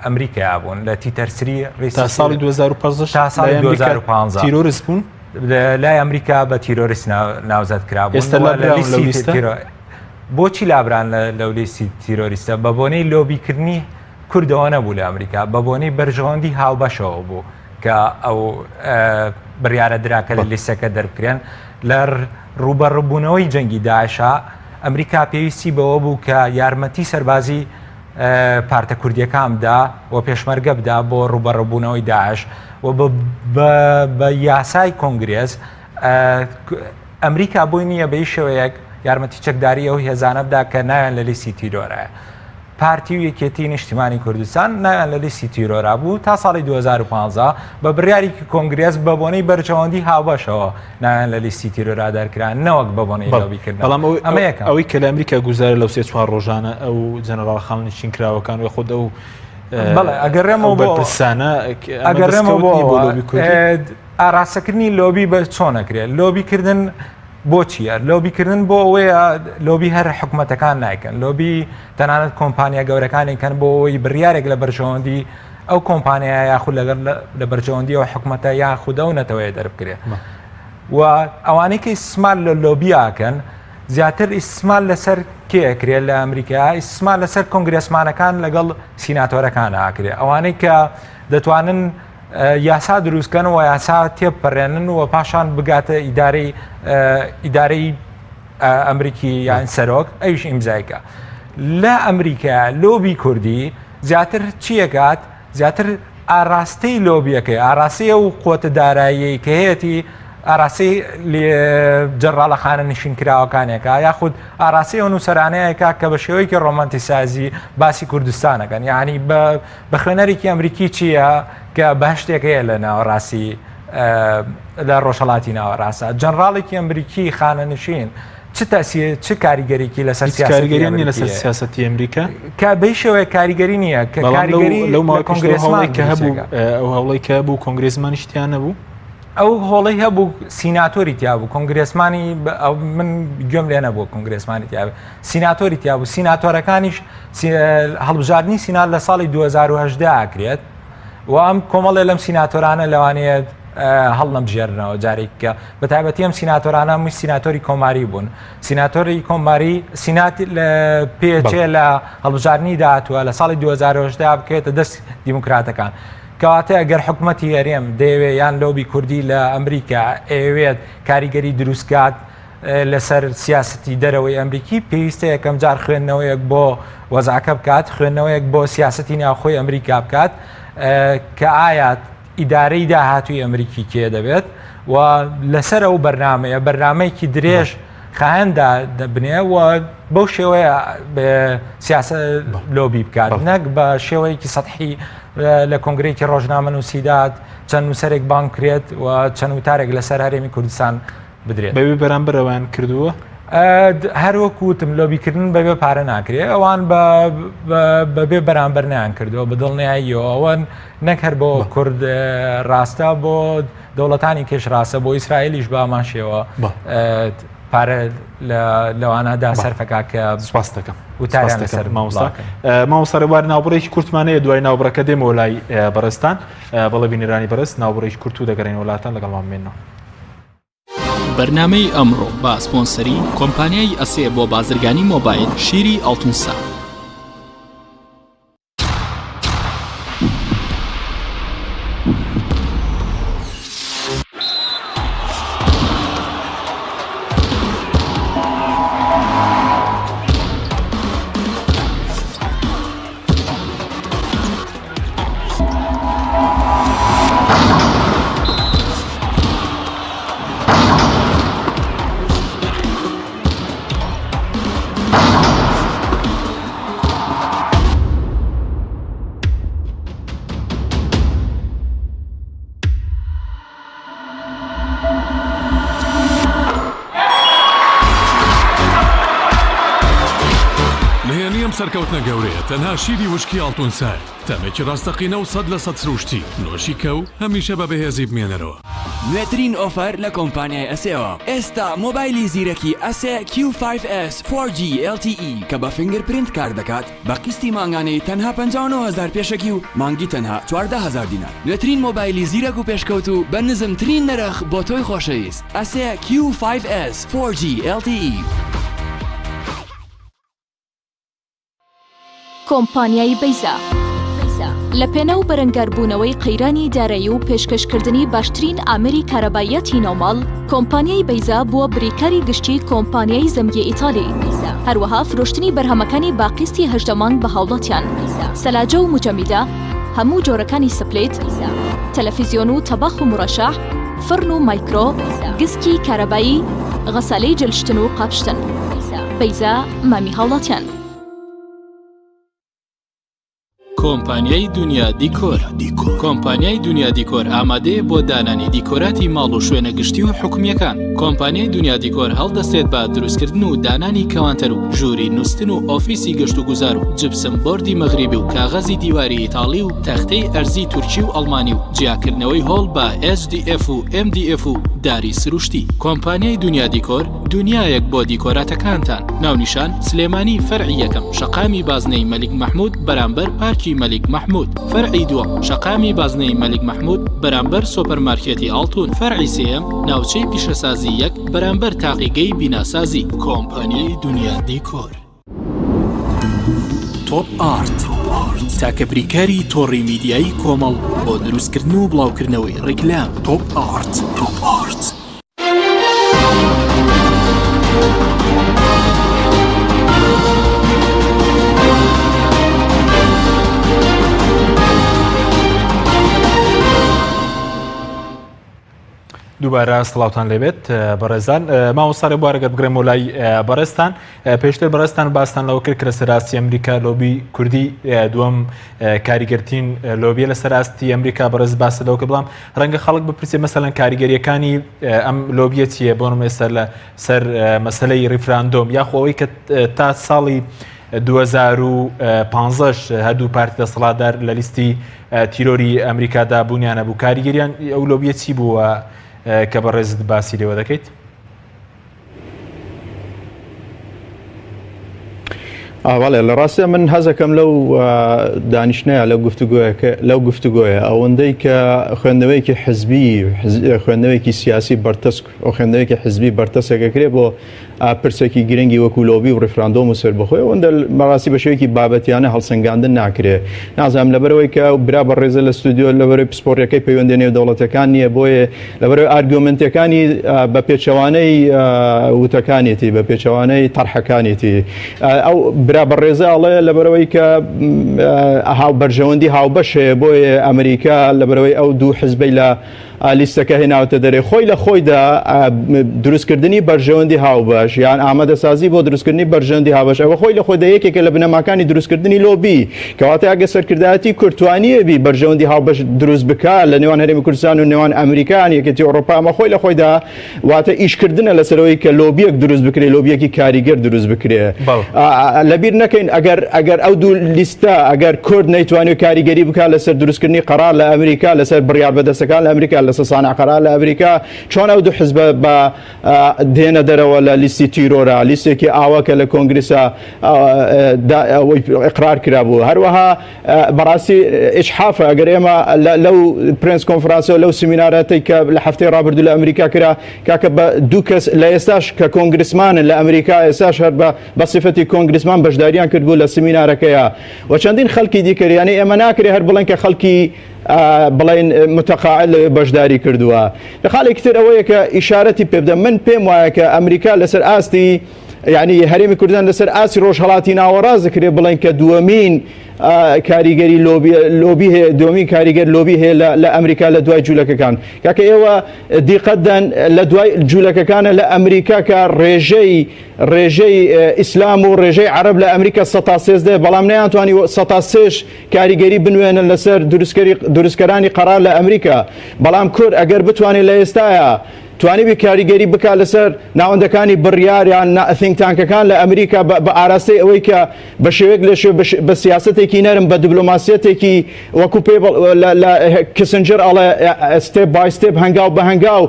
E: ئەمریکا بوون لە تیتەرسری
B: تا ساڵی 2015
E: تا ساڵی 2015
B: تیرۆریست بوون
E: لای ئەمریکا بە تیرۆریست ناوزەد کرابوون
B: ئێستا لە لیستی
E: تیرۆ بۆچی لابران لەو لیستی تیرۆریستە بە بۆنەی لۆبیکردنی کوردەوە نەبوو لە ئەمریکا بە بۆنەی بەرژەوەندی هاوبەشەوە بوو کە ئەو بڕیارە درا کە لە لیستەکە دەربکرێن لە ڕووبەڕووبوونەوەی جەنگی داعشا ئەمریکا پێویستی بەوە بوو کە یارمەتی سەربازی پارتە کوردیەکان بدا و پێشمەرگە بدا بۆ ڕووبەڕووبوونەوەی داعش و بە یاسای کۆنگرێس ئەمریکا بۆی نییە بە هیچ شێوەیەک یارمەتی چەکداری ئەو هێزانە بدا کە ناویان لە لیستی تیرۆرایە. پارتی و یەکێتی نیشتیمانی کوردستان ناویان لە لیستی تیرۆرا بوو تا ساڵی 2015 بە بڕیارێکی کۆنگرێس بە بۆنەی بەرژەوەندی هاوبەشەوە ناویان لە لیستی تیرۆرا دەرکران نەوەک بە بۆنەی لۆبیکردن.
B: بەڵام
E: ئەمە یەکەم.
B: ئەوەی کە لە ئەمریکا گوزارە لەو سێ چوار ڕۆژانە ئەو جەنەڕاڵ خانەنشینکراوەکان و خود ئەو
E: بەڵێ ئەگەڕێمەوە بۆ
B: بەرپرسانە
E: ئەگەڕێمەوە بۆ
B: بۆ لۆبی کوردی.
E: ئاراستەکردنی لۆبی بە چۆن ئەکرێت؟ لۆبیکردن بۆ چییە؟ لۆبیکردن بۆ ئەوەیە لۆبی هەر حکومەتەکان نایکەن، لۆبی تەنانەت کۆمپانیا گەورەکانی کەن بۆ ئەوەی بڕیارێک لە بەرژەوەندی ئەو کۆمپانیایە یاخود لەگەڵ لە بەرژەوەندی ئەو حکومەتە یاخود ئەو نەتەوەیە دەربکرێت. و ئەوانەی کە ئیسمال لە لۆبیاکەن زیاتر ئیسمال لەسەر کێ ئەکرێت لە ئەمریکا ئیسمال لەسەر کۆنگرێسمانەکان لەگەڵ سیناتۆرەکان ئاکرێ ئەوانەی کە دەتوانن یاسا دروستکەن و یاسا تێپەڕێنن و پاشان بگاتە ئیدارەی ئیدارەی ئەمریکی یان سەرۆک ئەویش ئیمزایکە لە ئەمریکا لۆبی کوردی زیاتر چیەکات زیاتر ئاراستەی لۆبیەکەی ئاراسی ئەو قوتە داراییەی کە هەیەتی ئاراسی جەنراڵە خانە نشین کراوەکانێکە یاخود ئاراسی ئەو نووسەرانەیەکە کە بە شێوەیەکی ڕۆمانتیسازی باسی کوردستانەکەن یعنی بە بە خوێنەرێکی ئەمریکی چییە کە بەهشتێک هەیە لە ناوەڕاستی لە ڕۆژهەڵاتی ناوەڕاستە جەنراڵێکی ئەمریکی خانەنشین چ تەسیر چ کاریگەریکی لەسەر
B: کاریگەری نیە لەسەر سیاسەتی ئەمریکا
E: کە بەی شێوەیە کاریگەری نییە کە کاریگەری
B: لەو ماوەی کۆنگرێسمان کە هەبوو ئەو هەوڵی کە بوو کۆنگرێسمانیش تیا نەبوو
E: ئەو هۆڵەی هەبوو سیناتۆری تیا بوو کۆنگرێسمانی من گوێم لێ نەبوو کۆنگرێسمانی تیا سیناتۆری تیا بوو سیناتۆرەکانیش هەڵبژاردننی سینات لە ساڵی 2010 ئاکرێت و ئەم کۆمەڵێ لەم سیناتۆرانە لەوانەیە هەڵنەبژێرنەوە جارێککە بە تایبەتی ئەم سیناتۆرانە موی سیناتۆری کۆماری بوون سیناتۆری کۆماری سینات پێچێ لە هەڵبژاردننی داهاتوە لە ساڵی 2010 بکرێتە دەست دیموکراتەکان. کەواتە گەر حکومەتی هەرێم دەیەوێت یان لۆبی کوردی لە ئەمریکا ئەیەوێت کاریگەری دروستکات لەسەر سیاستی دەرەوەی ئەمریکی پێویستە یەکەم جار خوێندنەوەیەک بۆ وەزعەکە بکات خوێندنەوەیەک بۆ سیاستی ناوخۆی ئەمریکا بکات کە ئایا ئیدارەی داهاتووی ئەمریکی کێ دەبێت و لەسەر ئەو بەرنامەیە بەرنامەیەکی درێژ خایەن دابنێ و بەو شێوەیە سیاسە لۆبی بکات نەک بە شێوەیەکی سەحی لە کۆنگرێکی ڕۆژنامەنووسیدات چەند نووسەرێک بانگ کرێت و چەند وتارێک لەسەر هەرێمی کوردستان بدرێت.
B: بەبێ بەرامبەر ئەوەیان کردووە؟
E: هەر وەک وتم لۆبیکردن بەبێ پارە ناکرێ ئەوان بەبێ بەرامبەر نیان کردووە بە دڵنیاییەوە ئەوەن نەک هەر بۆ کورد ڕاستە بۆ دەوڵەتانی کێش ڕاستە بۆ ئیسرائیلیش بامان شێوە پارە لەوانەدا سەرفەکە کە
B: سپاس دەکەم وتاریان لەسەر مامۆستا مامۆستا ڕێبوار ناوبڕێکی کورتمانەیە دوای ناوبڕەکە دێمەوە لای بەڕێزتان بەڵێ بینەرانی بەڕێز ناوبڕێکی کورت و دەگەڕێنەوە لاتان لەگەڵمان بمێنەوە.
A: بەرنامەی ئەمڕۆ بە سپۆنسەری کۆمپانیای ئەسێ بۆ بازرگانی مۆبایل شیری ئاڵتونسا.
H: نهێنی ئەم سەرکەوتنە گەورەیە تەنها شیری وشکی ئاڵتون سایە، تامێکی ڕاستەقینە و 100% سروشتی، نۆشی کە و هەمیشە بە بەهێزی بمێنەرەوە.
I: نوێترین ئۆفەر لە کۆمپانیای ئەسێوە ئێستا مۆبایلی زیرەکی ئەسێ کیو فایڤ ئێس فۆر جی ئێڵ تی ئی کە بە fingerprint کار دەکات بە قیستی مانگانەی تەنها 59 هەزار پێشەکی و مانگی تەنها 14 هەزار دینار نوێترین مۆبایلی زیرەک و پێشکەوتوو بە نزمترین نرخ بۆ تۆی خۆشەویست ئەسێ کیو فایڤ ئێس فۆر جی ئێڵ تی ئی.
J: کۆمپانیای بەیزا لە پێناو بەرەنگاربوونەوەی قەیرانی دارایی و پێشکەشکردنی باشترین ئامێری کارەباییاتی ناوماڵ، کۆمپانیای بەیزا بووە بریکاری گشتی کۆمپانیای زەمگی ئیتالی. هەروەها فرۆشتنی بەرهەمەکانی بە قیستی 18 مانگ بە هاوڵاتیان. سەلاجە و موجەمیدە، هەموو جۆرەکانی split، تەلەفیزیۆن و تەباخ و مورەشەح، فڕن و مایکرۆ، گسکی کارەبایی، غەسالەی جلشتن و قاپشتن. بەیزا مامی هاوڵاتیان.
A: کۆمپانیای دونیا دیکۆر کۆمپانیای دونیا دیکۆر ئامادەیە بۆ دانانی دیکۆراتی ماڵ و شوێنە گشتی و حکومییەکان. کۆمپانیای دونیا دیکۆر هەڵدەستێت بە دروستکردن و دانانی کەوانتەر و ژووری نوستن و ئۆفیسی گەشتوگوزار و جپسم بۆردی مەغریبی و کاغەزی دیواری ئیتاڵی و تەختەی ئەرزی تورکی و ئەڵمانی و جیاکردنەوەی هۆڵ بە HDF و MDF و داری سروشتی. کۆمپانیای دونیا دیکۆر دونیایەک بۆ دیکۆراتەکانتان. ناونیشان، سلێمانی فەرعی یەکەم شەقامی بازنەی مەلیک مەحمود بەرامبەر پارکی مەلیک مەحمود فەرعی دووەم شەقامی بازنەی مەلیک مەحمود بەرامبەر سۆپەر مارکێتی ئاڵتون فەرعی سێیەم ناوچەی پیشەسازی یەک بەرامبەر تاقیگەی بیناسازی کۆمپانیای دونیا دیکۆر. تۆپ ئارت تاکە بریکاری تۆڕی میدیایی کۆمەڵ بۆ دروستکردن و بڵاوکردنەوەی ڕیکلام تۆپ ئارت تۆپ ئارت.
B: دووبارە سڵاوتان لێبێت بەڕێزان مامۆستا ڕێبوار گەر بگرێمەوە لای بەڕێزتان پێشتر بەڕێزتان باستان لەوە کرد کە لەسەر ئاستی ئەمریکا لۆبی کوردی دووەم کاریگەرترین لۆبیە لەسەر ئاستی ئەمریکا بەڕێز باس لەوە کرد بەڵام ڕەنگە خەڵک بپرسێ مەسەلەن کاریگەریەکانی ئەم لۆبیە چییە بۆ نموونە ئێستا لە سەر مەسەلەی ڕیفراندۆم یاخۆ ئەوەی کە تا ساڵی 2015 هەردوو پارتی دەسەڵاتدار لە لیستی تیرۆری ئەمریکادا بوونیان هەبوو کاریگەریان ئەو لۆبیە چی بووە کە بەڕێزت باسی لێوە دەکەیت؟
F: بەڵێ لە ڕاستە من هەزەکەم لەو دانیشتنەیە لەو گفتوگۆیەکە لەو گفتوگۆیە ئەوەندەی کە خوێندنەوەیەکی حزبی خوێندنەوەیەکی سیاسی بەرتەسک و خوێندنەوەیەکی حزبی بەرتەسەکەکرێ بۆ پرسێکی گرنگی وەکو لۆبی و ڕیفراندۆم و سەربەخۆی ئەوەندە بەڕاستی بە شێوەیەکی بابەتیانە هەڵسەنگاندن ناکرێ نازانم لەبەرەوەی کە برا بەڕێزە لە ستودیۆ لەبەرەوەی پسپۆڕیەکەی پەیوەندی نێودەوڵەتەکان نییە بۆیە لەبەرەوەی ئارگۆمنتەکانی بە پێچەوانەی وتەکانێتی بە پێچەوانەی تەرحەکانێتی ئەو برا. برا بەڕێزە ئەڵێ لەبەرەوەی کە هاو بەرژەوەندی هاوبەش هەیە بۆیە ئەمریکا لەبەرەوەی ئەو دوو حزبەی لە لیستەکە هێناوەتە دەرێ خۆی لە خۆیدا دروستکردنی بەرژەوەندی هاوبەش یان ئامادەسازی بۆ دروستکردنی بەرژەوەندی هاوبەش ئەوە خۆی لە خۆیدا یەکێکە لە بنەماکانی دروستکردنی لۆبی کەواتە ئەگەر سەرکردایەتی کورد توانیەبی بەرژەوەندی هاوبەش دروست بکا لە نێوان هەرێمی کوردستان و نێوان ئەمریکا یان یەکێتی ئەوڕۆپا ئەمە خۆی لە خۆیدا واتە ئیشکردنە لەسەرەوەی کە لۆبیەک دروست بکرێ لۆبیەکی کاریگەر دروست بکرێ لەبیر نەکەین ئەگەر ئەگەر ئەو دوو لیستە ئەگەر کورد نەیتوانی کاریگەری بکات لەسەر دروستکردنی قەرار لە ئەمریکا لەسەر بڕیار بەدەستەکان لە ئەمریکا لەسەر سانع قەرار لە ئەمریکا چۆن ئەو دوو حزبە بە دێنە دەرەوە لە لیستی تیرۆرا لیستێکی ئاوا کە لە کۆنگرسا ئەوەی ئقرار کرابوو هەروەها بەڕاستی ئیجحافە ئەگەر ئێمە لەو پرێنس کۆنفرانسە و لەو سیمیناراتەی کە لە هەفتەی ڕابردوو لە ئەمریکا کرا کاکە بە دوو کەس لە ئێستاش کە کۆنگرسمانن لە ئەمریکا ئێستاش هەر بە بە سیفەتی کۆنگرسمان بەشداریان کردبوو لە سیمینارەکەیا و چەندین خەڵکی دیکە یانی ئێمە ناکرێ هەر بڵێن کە خەڵکی بڵێن متەقاعد لەوێ بەشداری کردووە لە خاڵێکی تر ئەوەیە کە ئیشارەتی پێ بدەم من پێم وایە کە ئەمریکا لەسەر ئاستی یعنی هەرێمی کوردستان لەسەر ئاستی ڕۆژهەڵاتی ناوەڕاست دەکرێت بڵێن کە دووەمین کاریگەری لۆبی هەیە دووەمین کاریگەر لۆبی هەیە لە ئەمریکا لە دوای جوولەکەکان کاکە ئێوە دیقەت دەن لە دوای جوولەکەکانە لە ئەمریکا کە ڕێژەی ڕێژەی ئیسلام و ڕێژەی عەرەب لە ئەمریکا 13% بەڵام نەیانتوانی 3% کاریگەری بنوێنن لەسەر دروستکەرانی قەرار لە ئەمریکا بەڵام کورد ئەگەر بتوانێت لە ئێستایا توانیبی کاریگەری بکات لەسەر ناوەندەکانی بڕیار یان think tank ەکان لە ئەمریکا بە ئاراستەی ئەوەی کە بە شێوەیەک لە شێوە بە سیاسەتێکی نەرم بە دیبلۆماسیەتێکی وەکو پێ لە کسنجەر ئەڵێ step by step هەنگاو بە هەنگاو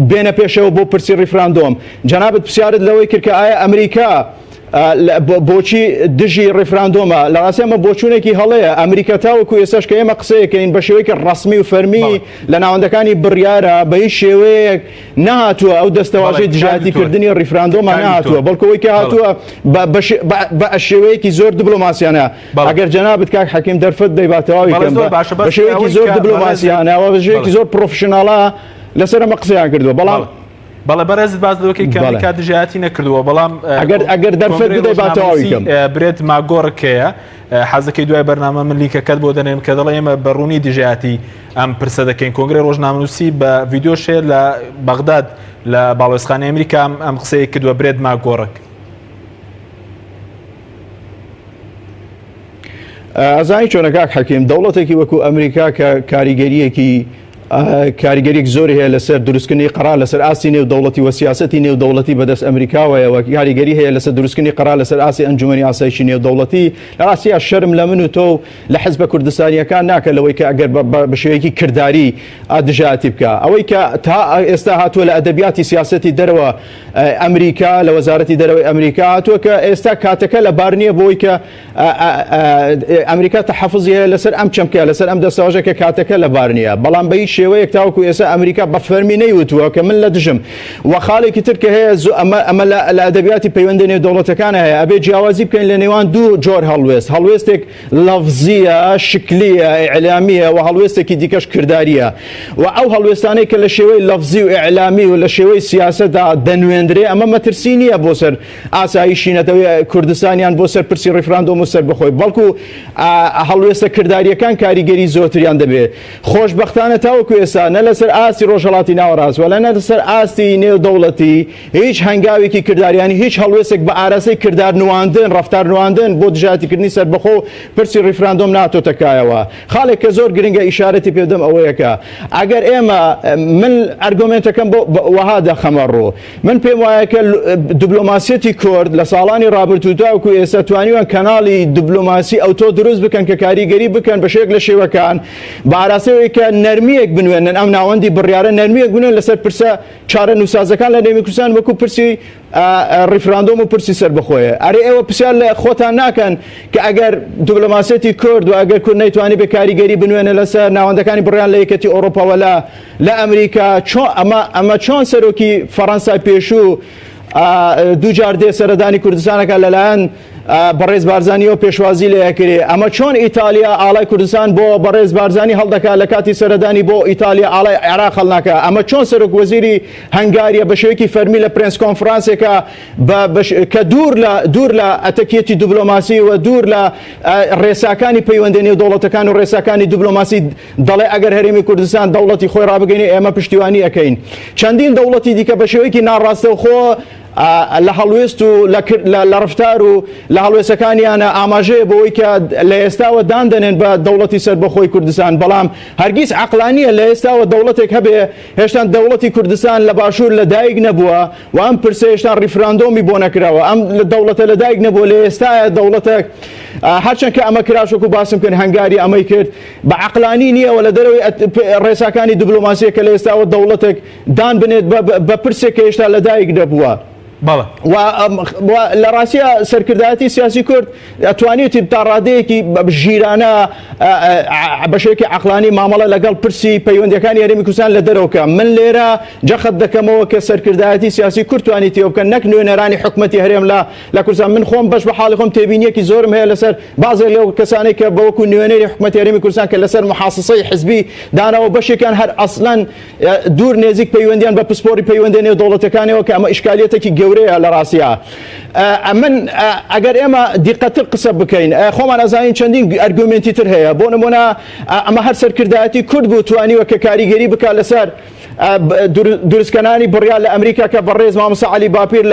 F: بێنە پێشەوە بۆ پرسی ڕیفراندۆم جەنابت پرسیارت لەوەی کرد کە ئایا ئەمریکا بۆچی دژی ڕیفراندۆمە؟ لە ڕاستی ئەمە بۆچوونێکی هەڵەیە. ئەمریکا تاوەکو ئێستاش کە ئێمە قسەیەکەین بە شێوەیەکی ڕەسمی و فەرمی لە ناوەندەکانی بڕیارە بە هیچ شێوەیەک نەهاتووە ئەو دەستەواژەی دژایەتیکردنی ڕیفراندۆمە نەهاتووە، بەڵکو ئەوەی کە هاتووە بە شێوەیەکی زۆر دبلۆماسیانە. ئەگەر جەنابت کاک حەکیم دەرفەت دەی با تەواوی کەم، بە شێوەیەکی زۆر دبلۆماسیانە و بە شێوەیەکی زۆر پرۆفشناڵە لەسەر ئەمە قسەیان کردووە، بەڵام
B: بەڵێ بەڕێزت باس لەوە کەی کە ئەمریکا دژایەتی نەکردووە بەڵام
F: ئەگەر ئەگەر دەرفەت بدەی با تەواوی کەم.
B: برێت ماگۆڕک هەیە حەزەکەی دوای بەرنامە من لینکەکەت بۆ دەنێم کە دەڵێ ئێمە بە ڕوونی دژایەتی ئەم پرسە دەکەین کۆنگرەی ڕۆژنامەنووسی بە ڤیدیۆش هەیە لە بەغداد لە باڵوێزخانەی ئەمریکا ئەم قسەیە کردووە برێت ماگۆڕک.
F: ئەزانی چۆنە کاک حەکیم دەوڵەتێکی وەکو ئەمریکا کە کاریگەریەکی کاریگەریەک زۆری هەیە لەسەر دروستکردنی قەرار لەسەر ئاستی نێودەوڵەتی و سیاسەتی نێودەوڵەتی بەدەست ئەمریکاوەیە و کاریگەری هەیە لەسەر دروستکردنی قەرار لەسەر ئاستی ئەنجومەنی ئاسایشی نێودەوڵەتی لە ڕاستیا شەرم لە من و تۆ و لە حزبە کوردستانیەکان ناکە لەوەی کە ئەگەر بە شێوەیەکی کرداری دژایەتی بکە ئەوەی کە تا ئێستا هاتووە لە ئەدەبیاتی سیاسەتی دەرەوە ئەمریکا لە وەزارەتی دەرەوەی ئەمریکا هاتووە کە ئێستا کاتەکە لە بار نییە بۆی کە ئەمریکا تەحەفوزی هەیە لەسەر ئەم چەمکە لەسەر ئەم دەستەواژە کە کاتەکە لەبار نییە بەڵام بە هیچ شێوەیەک تاوەکو ئێستا ئەمریکا بە فەرمی نەیوتووە کە من لە دژم و خاڵێکی تر کە هەیە ئەمە ئەمە لە ئەدەبیاتی پەیوەندە نێودەوڵەتەکان هەیە ئەبێ جیاوازی بکەین لە نێوان دوو جۆر هەڵوێست هەڵوێستێک لەفزیە شکلیە ئیعلامیە و هەڵوێستێکی دیکەش کرداریە و ئەو هەڵوێستانەی کە لە شێوەی لەفزی و ئیعلامی و لە شێوەی سیاسەتدا دەنوێندرێ ئەمە مەترسی نییە بۆ سەر ئاسایشی نەتەوەی کوردستان یان بۆ سەر پرسی ڕیفراندۆم و سەربەخۆی، بەڵکو هەڵوێستە کردارییەکان کاریگەری زۆرتریان دەبێت. خۆشبەختانە تاوەکو ئێستا نە لەسەر ئاستی ڕۆژهەڵاتی ناوەڕاست و نە لەسەر ئاستی نێودەوڵەتی هیچ هەنگاوێکی کرداری یان هیچ هەڵوێستێک بە ئاراستەی کردار نواندن، ڕەفتار نواندن بۆ دژایەتیکردنی سەربەخۆ و پرسی ڕیفراندۆم نەهاتۆتە کایەوە. خاڵێک کە زۆر گرنگە ئیشارەتی پێ بدەم ئەوەیە کە ئەگەر ئێمە من ئەرگۆمێنتەکەم بۆ وەها دەخەمە ڕوو، من پێم وایە کە دبلۆماسیەتی کورد لە ساڵانی ڕابردوو تاوەکو ئێستا توانیوان کەناڵی دبلۆماسی ئەوتۆ دروست بکەن کە کاریگەری بکەن بە شێوەیەک لە شێوەکان بە ئاراستەیەوەی کە نەرمییەک بنوێنن ئەم ناوەندی بڕیارە نەرمییەک بنوێن لەسەر پرسە چارەنووسسازەکان لە نێوی کوردستان وەکو پرسی ڕیفراندۆم و پرسی سەربەخۆیە. ئەرێ ئێوە پرسیار لە خۆتان ناکەن کە ئەگەر دبلۆماسیەتی کورد و ئەگەر کورد نەیتوانی بێ کاریگەری بنوێنە لەسەر ناوەندەکانی بڕیار لە یەکێتی ئەوڕۆپا لە لە ئەمریکا چۆن ئەمە ئەمە چۆن سەرۆکی فەڕەنسای پێشوو دووجار دێ سەردانی کوردستانەکە لەلایەن بەڕێز بارزانیەوە پێشوازی لێ ئەکرێ؟ ئەمە چۆن ئیتالیا ئاڵای کوردستان بۆ بەڕێز بارزانی هەڵدەکا لە کاتی سەردانی بۆ ئیتالیا ئاڵای عێراق هەڵناکا؟ ئەمە چۆن سەرۆک وەزیری هەنگاریە بە شێوەیەکی فەرمی لە پرێنس کۆنفرانسێکا بە کە دوور لە دوور لە ئەتەکیەتی دیبلۆماسی و دوور لە ڕێساکانی پەیوەندی نێودەوڵەتەکان و ڕێساکانی دیبلۆماسی دەڵێ ئەگەر هەرێمی کوردستان دەوڵەتی خۆی ڕابگەینێ ئێمە پشتیوانی ئەکەین. چەندین دەوڵەتی دیکە بە شێوەیەکی ناڕاستەوخۆ لە هەڵوێست و لە ڕفتار و لە هەڵوێستەکانیانە ئاماژەیە بەوەی کە لە ئێستاوە دان دەنێن بە دەوڵەتی سەربەخۆی کوردستان، بەڵام هەرگیز عەقڵانییە لە ئێستاوە دەوڵەتێک هەبێ هێشتان دەوڵەتی کوردستان لە باشوور لە دایک نەبووە و ئەم پرسە هێشتان ڕیفراندۆمی بۆ نەکراوە، ئەم دەوڵەتە لە دایک نەبووە لە ئێستایا دەوڵەتێک هەرچەند کە ئەمە کراش وەکو باسم کرد هەنگاری ئەمەی کرد بە عەقڵانی نییە و لە دەرەوەی ڕێساکانی دیبلۆماسیە کە لە ئێستاوە دەوڵەتێک دان بنێت بە پرسێک کە هێشتا لەدایک نەبووە. و لە ڕاستیا سەرکردایەتی سیاسی کورد توانیوتی تا ڕادەیەکی ژیرانە بە شێوەیەکی عەقڵانی مامەڵە لەگەڵ پرسی پەیوەندیەکانی هەرێمی کوردستان لە دەرەوە بکە. من لێرە جەخت دەکەمەوە کە سەرکردایەتی سیاسی کورد توانیتی ئەوە بکەن نەک نوێنەرانی حکومەتی هەرێم لە لە کوردستان. من خۆم بەش بە حاڵی خۆم تێبینیەکی زۆرم هەیە لەسەر بەعزێک لەو کەسانەی کە بە وەکو نوێنەری حکومەتی هەرێمی کوردستان کە لەسەر محاسسەی حزبی داناوە بەشێکیان هەر ئەسڵەن دوور نێزیک پەیوەندیان بە پسپۆری پەیوەندە نێودەوڵەتەکانەوە کە ئەمە ئیشکالیەتێکی گەورەیە لە ڕاستیا. ئەمن ئەگەر ئێمە دیقەتر قسە بکەین خۆمان ئەزانین چەندین ئەرگومێنتی تر هەیە بۆ نمونە ئەمە هەر سەرکردایەتی کورد بوو توانیوە کە کاریگەری بکات لەسەر دروستکەنانی بڕیار لە ئەمریکا کە بەڕێز مامۆستا عەلی باپیر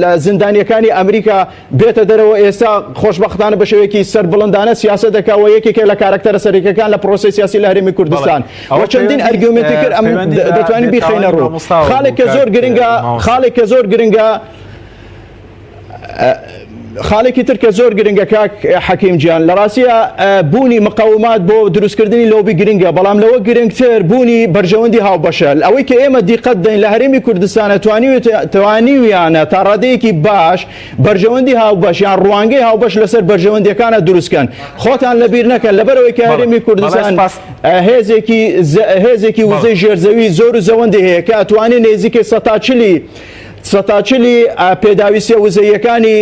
F: لە زیندانیەکانی ئەمریکا بێتە دەرەوە ئێستا خۆشبەختانە بە شێوەیەکی سەربڵندانە سیاسەت دەکا و یەکێکە لە کارەکتەرە سەرەکیەکان لە پرۆسەی سیاسی لە هەرێمی کوردستان و چەندین ئەرگومێنتی تر ئەم دەتوانین بیخەینە ڕوو خاڵێک کە زۆر گرنگە خاڵێک کە زۆر گرنگە خاڵێکی تر کە زۆر گرنگە کاک حەکیم گیان لە ڕاستیە بوونی مقاومات بۆ دروستکردنی لۆبی گرنگە بەڵام لەوە گرنگتر بوونی بەرژەوەندی هاوبەشە ئەوەی کە ئێمە دیقەت دەین لە هەرێمی کوردستانە توانیویانە تا ڕادەیەکی باش بەرژەوەندی هاوبەش یان ڕوانگەی هاوبەش لەسەر بەرژەوەندیەکانە دروستکەن خۆتان لەبیر نەکەن لەبەرەوەی کە هەرێمی کوردستان هێزێکی هێزێکی وزەی ژێرزەوی زۆر و زەوەندی هەیە کە ئەتوانێت نێزیکەی سەتا چلی سەتاچلی پێداویستیە وزەییەکانی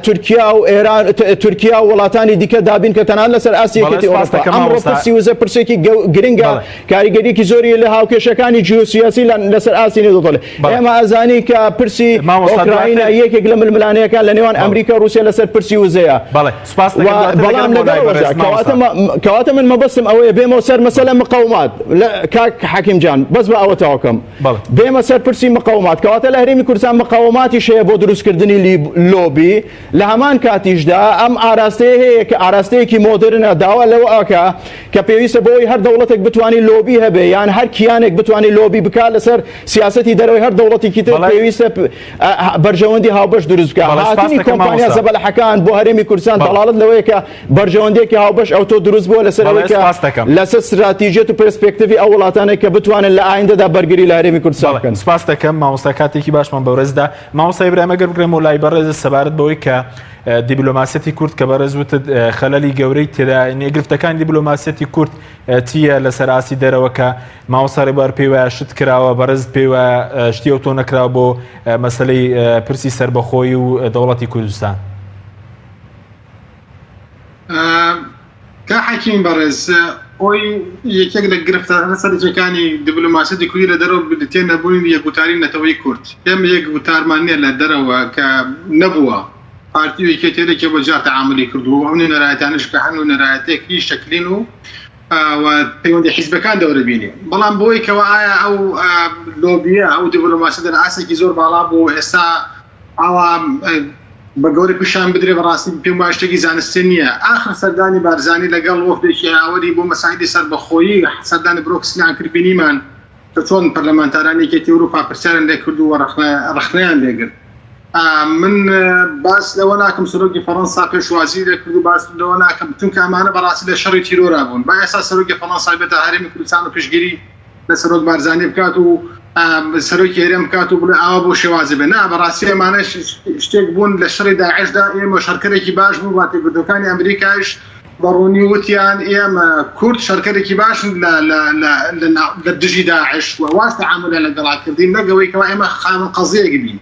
F: تورکیا و ئێران تورکیا و وڵاتانی دیکە دابین کە تەنانەت لەسەر ئاستی یەکێتی ئەوروپا ئەمڕۆ پرسی وزە پرسێکی گرنگە کاریگەریەکی زۆری لە هاوکێشەکانی جیۆسیاسی لەسەر ئاستی نێودەوڵەتی ئێمە ئەزانین کە پرسی ئۆکراینا یەکێک لە ململانێیەکان لە نێوان ئەمریکا و رووسیا لەسەر پرسی وزەیە بەڵام لەگەڵ کەواتە من مەبەستم ئەوەیە بێمەوە سەر مەسەلە مقاومات کاک حەکیم جان بەس بە ئەوە تەواوکەم بێمە سەر پرسی مقاومات، کەواتە لە هەرێمی کوردستان مقاوماتیش هەیە بۆ دروستکردنی لۆبی، لە هەمان کاتیشدا ئەم ئاراستەیە هەیە کە ئاراستەیەکی مۆدێرنە داوا لەوە ئەکا کە پێویستە بۆ ئەوەی هەر دەوڵەتێک بتوانێت لۆبی هەبێ یان هەر کیانێک بتوانێت لۆبی بکات لەسەر سیاسەتی دەرەوەی هەر دەوڵەتێکی تر پێویستە بەرژەوەندی هاوبەش دروست بکات. هاتنی کۆمپانیا زەبەلاحەکان بۆ هەرێمی کوردستان دەڵاڵەت لەوەیە کە بەرژەوەندیەکی هاوبەش ئەوتۆ دروست بووە لەسەر ئەوەی کە لەسەر ستراتیژیەت و پرسپێکتیڤی ئەو وڵاتانەی کە بتوانن لە ئایندەدا بەرگری لە هەرێمی کوردستان بکەن.
B: سپاس دەکەم مامۆستا کاتێکی باشمان بەڕێزدا. مامۆستا ئیبراهیم ئەگەر بگرێمەوە لای بەڕێزت سەبارەت بەوەی کە دیبلۆماسیەتی کورد کە بەڕێز وتت خەلەلی گەورەی تێدا نییە گرفتەکانی دیبلۆماسیەتی کورد چییە لەسەر ئاستی دەرەوە کە مامۆستا ڕێبوار پێی وایە شت کراوە بەڕێزت پێی وایە شتی ئەوتۆ نەکراوە بۆ مەسەلەی پرسی سەربەخۆیی و دەوڵەتی کوردستان؟
G: کا حەکیم بەڕێز خۆی یەکێک لە گرفتە سەرەکیەکانی دیبلۆماسیەتی کوردی لە دەرەوە بریتیە نەبوونی یەک وتاری نەتەوەی کورد. ئێمە یەک وتارمان نییە لە دەرەوە کە نەبووە. پارتی و یەکێتی هەر یەکێ بە جیا تەعامولی کردووە و ئەو نوێنەرایەتانەش کە هەن نوێنەرایەتێکی شەکلین و و پەیوەندی حیزبەکان دەورە بینێ. بەڵام بۆی کەوا ئایا ئەو لۆبیە ئەو دیبلۆماسیەتە لە ئاستێکی زۆر باڵا بوو و ئێستا ئاوا بە گەورە پیشان بدرێ بەڕاستی پێم وایە شتێکی زانستی نییە. ئاخر سەردانی بارزانی لەگەڵ وەفدێکی یاوەری بۆ مەسایلی سەربەخۆیی سەردانی برۆکسلیان کرد بینیمان کە چۆن پەرلەمانتارانی یەکێتی ئەوروپا پرسیاریان لێ کرد و ڕەخنەیان لێ گرت. من باس لەوە ناکەم سەرۆکی فەڕەنسا پێشوازی لێ کرد و باس لەوە ناکەم چونکە ئەمانە بەڕاستی لە شەڕی تیرۆرا بوون. با ئێستا سەرۆکی فەڕەنسا بێتە هەرێمی کوردستان و پشتگیری لە سەرۆک بارزانی بکات و سەرۆکی هەرێم بکات و بڵێ ئاوا بۆ شێوازی بێ نا بەڕاستی ئەمانە شتێک بوون لە شەڕی داعشدا ئێمە شەرکەرێکی باش بوو واتێگردەکانی ئەمریکایش بەڕوونی وتیان ئێمە کورد شەرکەرێکی باشن لە لە لە لە دژی داعش و واز تەعامولیان لەگەڵا کردین نەگەوەی کەوا ئێمە خاوەن قەزیەک بین.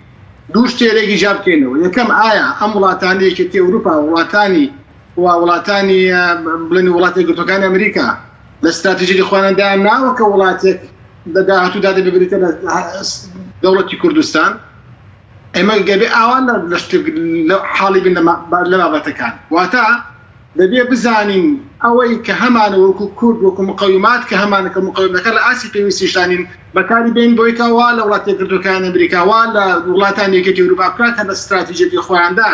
G: دوو شتێ لێکی جیا بکەینەوە، یەکەم ئایا ئەم وڵاتانەی یەکێتی ئەوروپا وڵاتانی و وڵاتانی بڵێن وڵاتە یەکگرتووەکانی ئەمریکا لە ستراتیژیی خۆیان دایان ناوە کە وڵاتێک لە داهاتوودا دەبێ بریتە لە دەوڵەتی کوردستان ئێمە گەبێ ئاوا لە شتێک لە حاڵی بن لە بابەتەکان واتە دەبێ بزانین ئەوەی کە هەمانە وەکو کورد وەکو مقەومات کە هەمانە کە مقەومەکە لە ئاستی پێویستیشدانین بەکاری بێن بۆی کە وا لە وڵاتە یەکگرتووەکانی ئەمریکا وا لە وڵاتانی یەکێتی ئەوروپا بکات کە لە ستراتیژیەتی خۆیاندا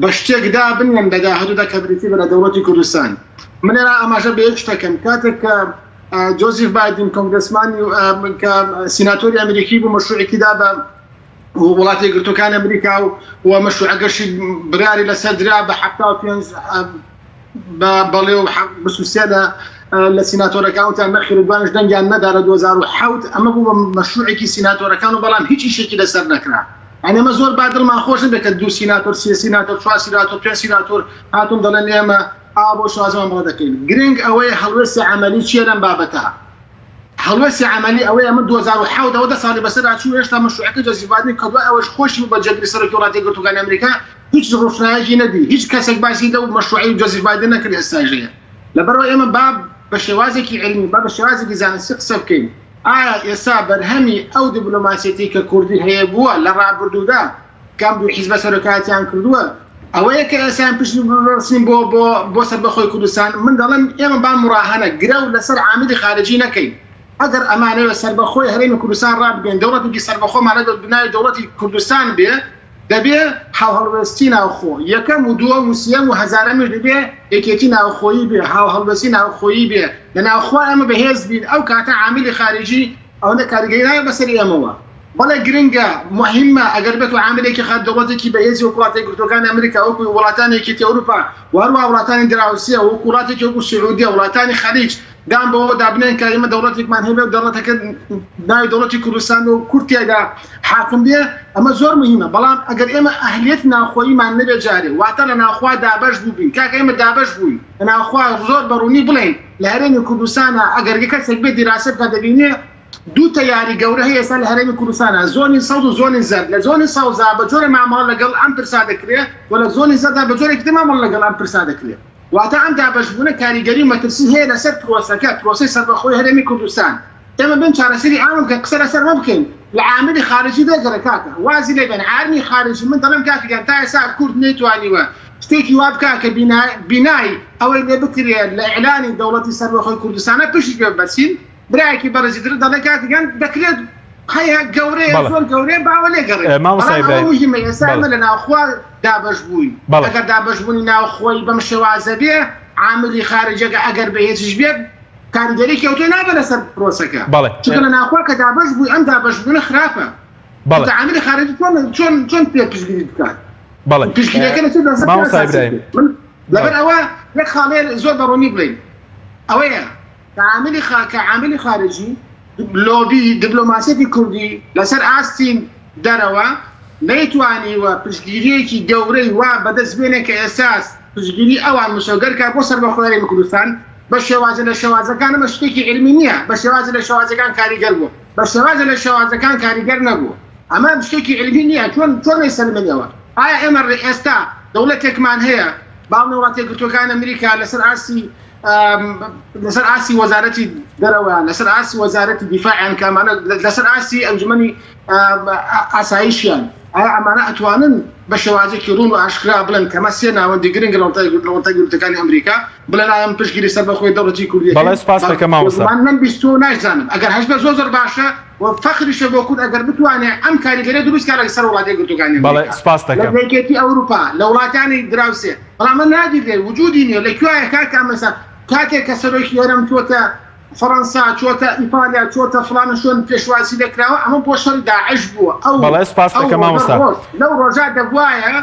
G: بە شتێک دابنێن لە داهاتوودا کە بریتی بێت لە دەوڵەتی کوردستان. من لێرە ئاماژە بە یەک شت دەکەم کاتێک کە جۆزیف بایدن کۆنگرسمانی کە سیناتۆری ئەمریکی بوو مەشروعێکی دا بە وڵاتە یەکگرتووەکانی ئەمریکا و و مەشروعەکەشی بڕیاری لەسەر درا بە 75 بە بەڵێ و 23 لە لە سیناتۆرەکان وتیان نەخێر و دوانش دەنگیان نەدا لە 2007 ئەمە بوو بە مەشروعێکی سیناتۆرەکان و بەڵام هیچ ئیشێکی لەسەر نەکرا. یانی ئەمە زۆر با دڵمان خۆش نەبێت کە دوو سیناتۆر، سێ سیناتۆر، چوار سیناتۆر، پێنج سیناتۆر هاتوون دەڵێن ئێمە ئاوا بۆ شێوازە مامەڵە دەکەین. گرنگ ئەوەیە هەڵوێستی عەمەلی چییە لەم بابەتە. هەڵوێستی عەمەلی ئەوەیە ئەمە 2007 ئەوە دە ساڵی بەسەردا چوو هێشتا مەشروعەکەی جۆزیف بایدن کە دوای ئەوەش خۆشی بوو بە جێگری سەرۆکی وڵاتە یەکگرتووەکانی ئەمریکا هیچ ڕۆشنایەکی نەدی هیچ کەسێک باسی لەو مەشروعەی جۆزیف بایدن نەکرد ئێستاش هەیە. لەبەرئەوە ئێمە با بە شێوازێکی عیلمی با بە شێوازێکی زانستی قسە بکەین. ئایا ئێستا بەرهەمی ئەو دیبلۆماسیەتەی کە کوردی هەیە بووە لە ڕابردوودا کە ئەم دوو حیزبە سەرۆکایەتیان کردووە ئەوەیە کە ئێستا پشت ببەستین بۆ بۆ بۆ سەربەخۆی کوردستان؟ من دەڵێم ئێمە با موراهەنە، گرەو لەسەر عاملی خارجی نەکەین. ئەگەر ئەمانەوێ سەربەخۆی هەرێمی کوردستان ڕابگەین، دەوڵەتێکی سەربەخۆمان هەبێت بە ناوی دەوڵەتی کوردستان بێ، دەبێ هاوهەڵوێستی ناوخۆ یەکەم و دووەم و سێیەم و هەزارەمیش دەبێ یەکێتی ناوخۆیی بێ، هاوهەڵوێستی ناوخۆیی بێ، لە ناوخۆ ئێمە بەهێز بین، ئەو کاتە عامیلی خاریجی ئەوەندە کاریگەری نابێ بەسەر ئێمەوە. بەڵێ گرنگە، موهیمە، ئەگەر بێتو عاملێکی خار دەوڵەتێکی بەهێزی وەکو وڵاتە یەکگرتووەکانی ئەمریکا، وەکو وڵاتانی یەکێتی ئەوروپا و هەروەها وڵاتانی دراوسێ، وەکو وڵاتێکی وەکو سعودیە، وڵاتانی خەلیج، دان بەوەدا بنێن کە ئێمە دەوڵەتێکمان هەبێ و دەوڵەتەکە ناوی دەوڵەتی کوردستان بێ و کورد تیایدا حاکم بێ، ئەمە زۆر موهیمە، بەڵام ئەگەر ئێمە ئەهلیەت ناوخۆییمان نەبێ جارێ، واتە لە ناوخوا دابەش بووبین، کاکە ئێمە دابەش بووین لە ناوخوا، زۆر بە ڕوونی بڵێین لە هەرێمی کوردستانا ئەگەر کەسێک بێ دیراسە بکات دەبینێ دوو تەیاری گەورە هەیە ئێستا لە هەرێمی کوردستانا، زۆنی سەوز و زۆنی زەرد، لە زۆنی سەوزا بە جۆرێ مامەڵە لەگەڵ ئەم پرسا دەکرێ و لە زۆنی زەردا بە جۆرێکی تر مامەڵە لەگەڵ ئەم پرسا دەکرێ. واتە ئەم دابەشبوونە کاریگەری و مەترسی هەیە لەسەر پرۆسەکە، پرۆسەی سەربەخۆی هەرێمی کوردستان. ئێمە بێین چارەسەری ئەمە بکەین، قسە لەسەر ئەمە بکەین، لە عاملی خارجی لێگەڕێ کاکە، وازی لێ بێنە، عارمی خارجی، من دەڵێم کاکە گیان تا ئێستا کورد نەیتوانیوە شتێکی وا بکا کە بینای ئەوەی لێ بکرێ لە ئیعلانی دەوڵەتی سەربەخۆی کوردستانە پشتی پێ ببەستین، برایەکی بەڕێزی تر دەڵێ کاکە گیان دەکرێت هەیە گەورەیە
B: بەڵێ.
G: زۆر گەورەیە باوە لێگەڕێ
B: مامۆستا
G: بەڵام ئەوە
B: ئیبراهیم
G: موهیمە ئێستا
B: بەڵێ.
G: ئێمە لە ناوخوا دابەش بووین
B: بەڵێ.
G: ئەگەر دابەشبوونی ناوخۆی بەم شێوازە بێ عاملی خارجیەکە ئەگەر بەهێزیش بێت کاریگەریی ئەوتۆی نابێت لەسەر پرۆسەکە
B: بەڵێ.
G: چونکە لە ناوخوا کە دابەش بووی ئەم دابەشبوونە خراپە
B: بەڵێ.
G: چونکە عاملی خارجی چۆن چۆن چۆن پێ پشتگیری بکات
B: بەڵێ.
G: پشتگیریەکە لەسەر لەسەر چ
B: مامۆستا
G: ئەساسێک
B: ئیبراهیم
G: بێ من لەبەر
B: بەڵێ.
G: ئەوە یەک خاڵێ زۆر بە ڕوونی بڵێین ئەوەیە کە عاملی خا کە عاملی خارجی لۆبی دبلۆماسیەتی کوردی لەسەر ئاستی دەرەوە نەیتوانیوە پشتگیریەکی گەورەی وا بەدەست بێنێ کە ئێستا پشتگیری ئەوان مسۆگەر کا بۆ سەربەخۆی هەرێمی کوردستان بە شێوازە لە شێوازەکان ئەمە شتێکی عیلمی نییە بە شێوازە لە شێوازەکان کاریگەر بووە بە شێوازە لە شێوازەکان کاریگەر نەبووە ئەمە شتێکی عیلمی نییە چۆن چۆن ئەیسەلمێنیەوە ئایا ئێمە ئێستا دەوڵەتێکمان هەیە باڵ وڵاتە یەکگرتووەکانی ئەمریکا لەسەر ئاستی لەسەر ئاستی وەزارەتی دەرەوە لەسەر ئاستی وەزارەتی دیفاعیان کە ئەمانە لەسەر ئاستی ئەنجومەنی ئاسایشیان ئایا ئەمانە ئەتوانن بە شێوازێکی ڕوون و ئاشکرا بڵێن کەمە سێ ناوەندی گرنگ لە وڵاتە یەکگرتووەکانی ئەمریکا بڵێن ئایا من پشتگیری سەربەخۆی دەوڵەتی کوردی
B: بەڵێ سوپاس دەکەم مامۆستا.
G: من نەمبیستووە و ناشزانم ئەگەر هەشبێ زۆر زۆر باشە و فەخریشە بۆ کورد ئەگەر بتوانێ ئەم کاریگەریە دروست کات لەسەر وڵاتە یەکگرتووەکانی
B: بەڵێ
G: ئەمریکا
B: سوپاس
G: لە
B: دەکەم.
G: یەکێتی ئەوروپا لە وڵاتانی دراوسێ بەڵام ئەمە نادیدرێت وجودی نییە لە کوێیە کاکە ئەمە ئێستا کاتێک کە سەرۆکی هەرێم چۆتە فەڕەنسا چۆتە ئیتالیا چۆتە فڵانە شوێن پێشوازی لێکراوە ئەمە بۆ شەڕی داعش بووە ئەو
B: بەڵێ سوپاس
G: ئەو
B: دەکەم
G: ڕۆژە
B: مامۆستا.
G: ڕۆژ لەو ڕۆژە دەبوایە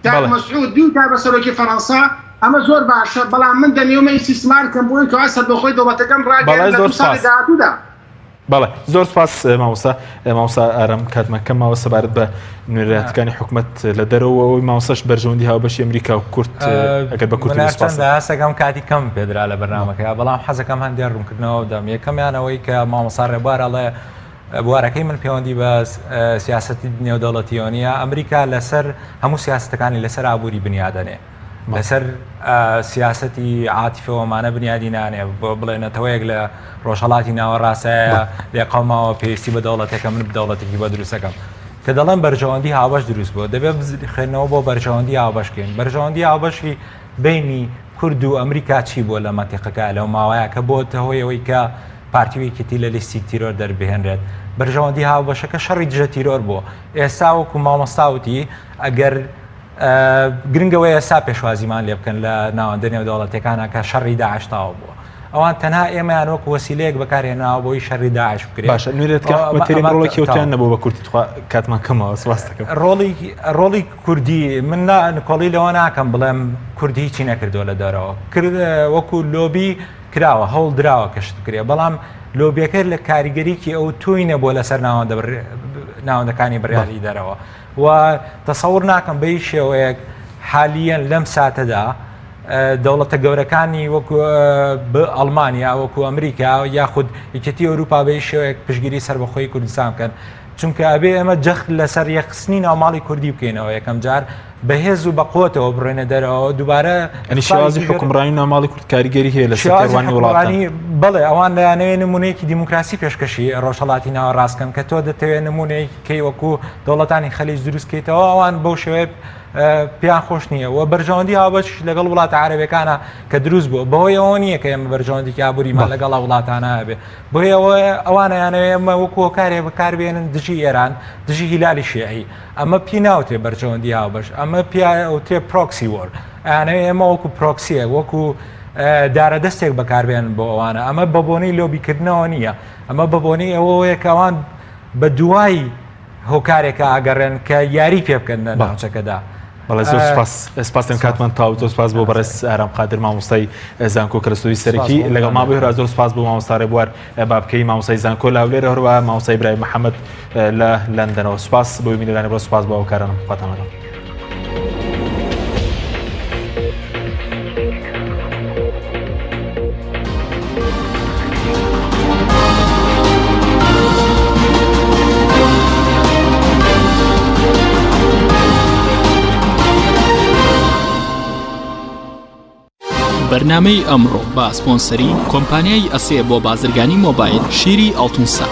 G: کاک
B: بەڵێ.
G: مەسعود بیوتا بە سەرۆکی فەڕەنسا ئەمە زۆر باشە بەڵام من دەمەوێ ئیستیسمار کەم بۆی کەوا سەربەخۆی دەوڵەتەکەم
B: بەڵێ
G: ڕاگەیەنم لە
B: زۆر
G: دوو ساڵی
B: سوپاس.
G: داهاتوودا.
B: بەڵێ زۆر سپاس مامۆستا مامۆستا ئارام کاتمان کەم ماوە سەبارەت بە نوێنەرایەتەکانی حکومەت لە دەرەوە ئەوەی مامۆستاش بەرژەوەندی هاوبەشی ئەمریکا و کورد ئەگەر بە کورتی
E: من
B: سپاس
E: هەرچەندە هەستەکەم کاتی کەم پێدرا لە بەرنامەکەیا بەڵام حەزەکەم هەندێک ڕوونکردنەوە بدەم یەکەمیان ئەوەی کە مامۆستا ڕێبوار ئەڵێ بوارەکەی من پەیوەندی بە سیاسەتی نێودەوڵەتیەوە نییە ئەمریکا لەسەر هەموو سیاستەکانی لەسەر ئابووری بنیادەنێ لەسەر سیاسەتی عاتیفەوەمانە بنیادی نانێ بۆ بڵێ نەتەوەیەک لە ڕۆژهەڵاتی ناوەڕاستایە لێقەوماوە پێویستی بە دەوڵەتێکە من دەوڵەتێکی بە دروستەکەم کە دەڵێن بەرژەوەندی هاوبەش دروست بووە دەبێت خوێندنەوە بۆ بەرژەوەندی هاوبەشکەین بەرژەوەندی هاوبەشی بینی کورد و ئەمریکا چی بووە لە مەنتیقەکە لەو ماوەیە کە بۆتە هۆی ئەوەی کە پارتی و یەکێتی لە لیستی تیرۆر دەربهێنرێت بەرژەوەندی هاوبەشەکە شەڕی دژە تیرۆر بووە ئێستا وەکو مامۆستا وتی ئەگەر گرنگەوە ئێستا پێشوازیمان لێ بکەن لە ناوەندە نێودەوڵەتەکانە کە شەڕی داعش تەواو بووە ئەوان تەنها ئێمەیان وەکو وەسیلەیەک بەکارهێناوە بۆی شەڕی داعش بکرێت
B: باشە نوێنەرەکە حکومەت هەرێم ڕۆڵێکی ئەوتۆیان نەبوو بە کورتی تخوا کاتمان کەمەوە سپاس دەکەم
E: ڕۆڵی ڕۆڵی کوردی من نکۆڵی لەوە ناکەم بڵێم کورد هیچی نەکردووە لە دەرەوە کرد وەکو لۆبی کراوە هەوڵ دراوە کە شت بکرێ بەڵام لۆبیەکە لە کاریگەریکی ئەو تۆی نەبووە لەسەر ناوەندە ناوەندەکانی بڕیاری دەرەوە و تەسەور ناکەم بە هیچ شێوەیەک حالیەن لەم ساتەدا دەوڵەتە گەورەکانی وەکو ئەڵمانیا وەکو ئەمریکا یاخود یەکێتی ئەوروپا بە هیچ شێوەیەک پشتگیری سەربەخۆی کوردستان بکەن چونکە ئەبێ ئێمە جەخت لەسەر یەکخستنی ناوماڵی کوردی بکەینەوە یەکەم جار بەهێز و بەقوتەوە بڕێنە دەرەوە دووبارە
B: ئەنی شێوازی حکومڕانی ناوماڵی کورد کاریگەری هەیە لەسەر تێڕوانینی وڵاتان
E: بەڵێ ئەوان دەیانەوێت نمونەیەکی دیموکراسی پێشکەشی ڕۆژهەڵاتی ناوەڕاست کەن کە تۆ دەتەوێت نمونەیەکی وەکو دەوڵەتانی خەلیج دروست کەیتەوە ئەوان بەو شێوەیە پێیان خۆش نییە و بەرژەوەندی هاوبەش لەگەڵ وڵاتە عەرەبەکانە کە دروست بووە بەهۆی ئەوە نییە کە ئێمە بەرژەوەندێکی ئابووریمان لەگەڵ وڵاتانە هەبێ بۆیە ئەوە ئەوانەیانەوێ ئێمە وەکو هۆکارێ بەکاربێنن دژی ئێران دژی هیلالی شیعی ئەمە پی ناوترێ بەرژەوەندی هاوبەش ئەمە پیاوترێ proxy war ئەیانەوێ ئێمە وەکو پرۆکسیەک وەکو دارە دەستێک بەکاربێنن بۆ ئەوانە ئەمە بە بۆنەی لۆبیکردنەوە نییە ئەمە بە بۆنەی ئەوەیە کە ئەوان بە دوای هۆکارێکە ئاگەڕێن کە یاری پێ بکەن لە ناوچەکەدا.
B: بەڵێ زۆر سپاس سپاس دەکەم کاتمان تەواو زۆر سپاس بۆ بەڕێز ئارام قادر مامۆستای زانکۆ کە لە ستۆدیۆی سەرەکی لەگەڵ ما بووی هەروەها زۆر سپاس بۆ مامۆستا ڕێبوار بابکەیی مامۆستای زانکۆ لە هەولێر هەروەها مامۆستای ئیبراهیم محەممەد لە لەندەنەوە سپاس بۆ بینەرانی بەڕێز سپاس بۆ هاوکارانم خواتان لەگەڵ.
A: بەرنامەی ئەمڕۆ بە سپۆنسەری کۆمپانیای ئەسێ بۆ بازرگانی مۆبایل شیری ئەڵتونسا.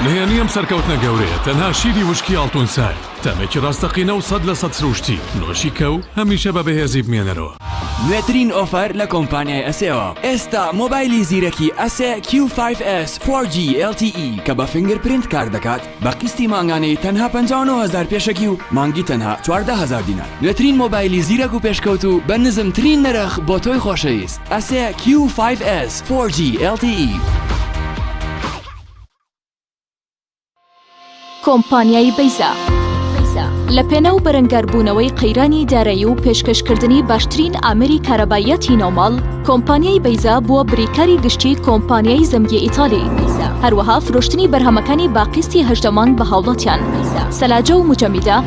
H: نهێنی ئەم سەرکەوتنە گەورەیە تەنها شیری وشکی ئاڵتونسایە، تامێکی ڕاستەقینە و 100% سروشتی، نۆشی کە و هەمیشە بە بەهێزی بمێنەرەوە.
I: نوێترین ئۆفەر لە کۆمپانیای ئەسێوە ئێستا مۆبایلی زیرەکی ئەسێ کیو فایڤ ئێس فۆر جی ئێڵ تی ئی کە بە fingerprint کار دەکات بە قیستی مانگانەی تەنها 59 هەزار پێشەکی و مانگی تەنها 14 هەزار دینار نوێترین مۆبایلی زیرەک و پێشکەوتوو بە نزمترین نرخ بۆ تۆی خۆشەویست ئەسێ کیو فایڤ ئێس فۆر جی ئێڵ تی ئی.
J: کۆمپانیای بەیزا لە پێناو بەرەنگاربوونەوەی قەیرانی دارایی و پێشکەشکردنی باشترین ئامێری کارەباییاتی ناوماڵ، کۆمپانیای بەیزا بووە بریکاری گشتی کۆمپانیای زەمگی ئیتالی. هەروەها فرۆشتنی بەرهەمەکانی بە قیستی 18 مانگ بە هاوڵاتیان، سەلاجە و موجەمیدە،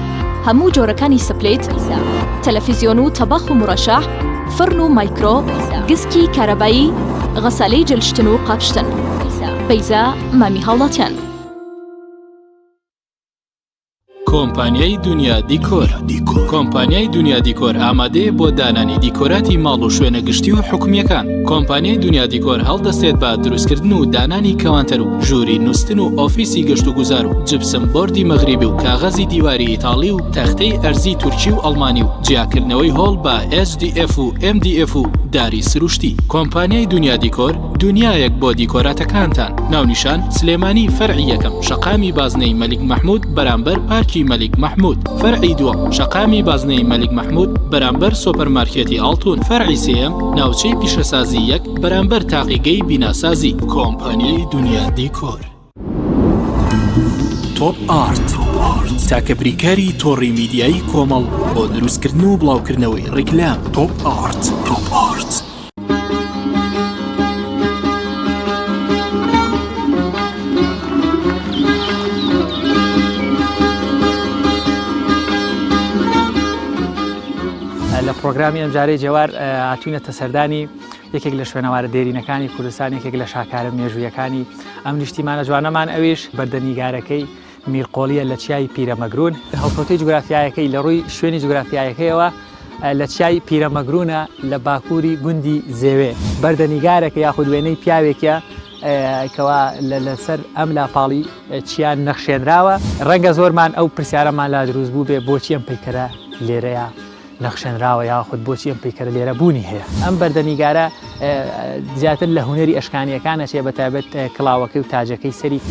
J: هەموو جۆرەکانی split، تەلەفیزیۆن و تەباخ و مورەشەح، فڕن و مایکرۆ، گسکی کارەبایی، غەسالەی جلشتن و قاپشتن. بەیزا مامی هاوڵاتیان.
A: کۆمپانیای دونیا دیکۆر کۆمپانیای دونیا دیکۆر ئامادەیە بۆ دانانی دیکۆراتی ماڵ و شوێنە گشتی و حکومیەکان کۆمپانیای دونیا دیکۆر هەڵدەستێت بە دروستکردن و دانانی کەوانتەر و ژووری نووستن و ئۆفیسی گەشت و گوزار و جپسم بۆردی مەغریبی و کاغەزی دیواری ئیتاڵی و تەختەی ئەرزی تورکی و ئەڵمانی و جیاکردنەوەی هۆڵ بە HDF و MDF و داری سروشتی کۆمپانیای دونیا دیکۆر. دونیایەک بۆ دیکۆراتەکانتان. ناونیشان، سلێمانی فەرعی یەکەم، شەقامی بازنەی مەلیک مەحمود بەرامبەر پارکی مەلیک مەحمود. فەرعی دووەم، شەقامی بازنەی مەلیک مەحمود بەرامبەر سۆپەرمارکێتی ئاڵتون. فەرعی سێیەم، ناوچەی پیشەسازی یەک بەرامبەر تاقیگەی بیناسازی. کۆمپانیای دونیا دیکۆر. تۆپ ئارت تاکە بریکاری تۆڕی میدیایی کۆمەڵ بۆ دروستکردن و بڵاوکردنەوەی ڕیکلام تۆپ ئارت تۆپ ئارت.
K: لە پرۆگرامی ئەمجارەی جەوار هاتوینەتە سەردانی یەکێک لە شوێنەوارە دێرینەکانی کوردستان یەکێک لە شاکارە مێژوویەکانی ئەم نیشتیمانە جوانەمان ئەویش بەردە نیگارەکەی میرقۆڵیە لە چیای پیرەمەگرون هەڵکەوتەی جوگرافیایەکەی لە ڕووی شوێنی جوگرافیایەکەیەوە لە چیای پیرەمەگرونە لە باکووری گوندی زێوێ بەردە نیگارەکە یاخود وێنەی پیاوێکە کەوا لەسەر ئەم لاپاڵی چیان نەخشێنراوە ڕەنگە زۆرمان ئەو پرسیارەمان لا دروست بوو بێ بۆچی ئەم پەیکەرە لێرەیە نەخشێنراوە یاخود بۆچی ئەم پەیکەرە لێرە بوونی هەیە؟ ئەم بەردەنیگارە زیاتر لە هونەری ئەشکانیەکان ئەچێ بە تایبەت کڵاوەکەی و تاجەکەی سەری.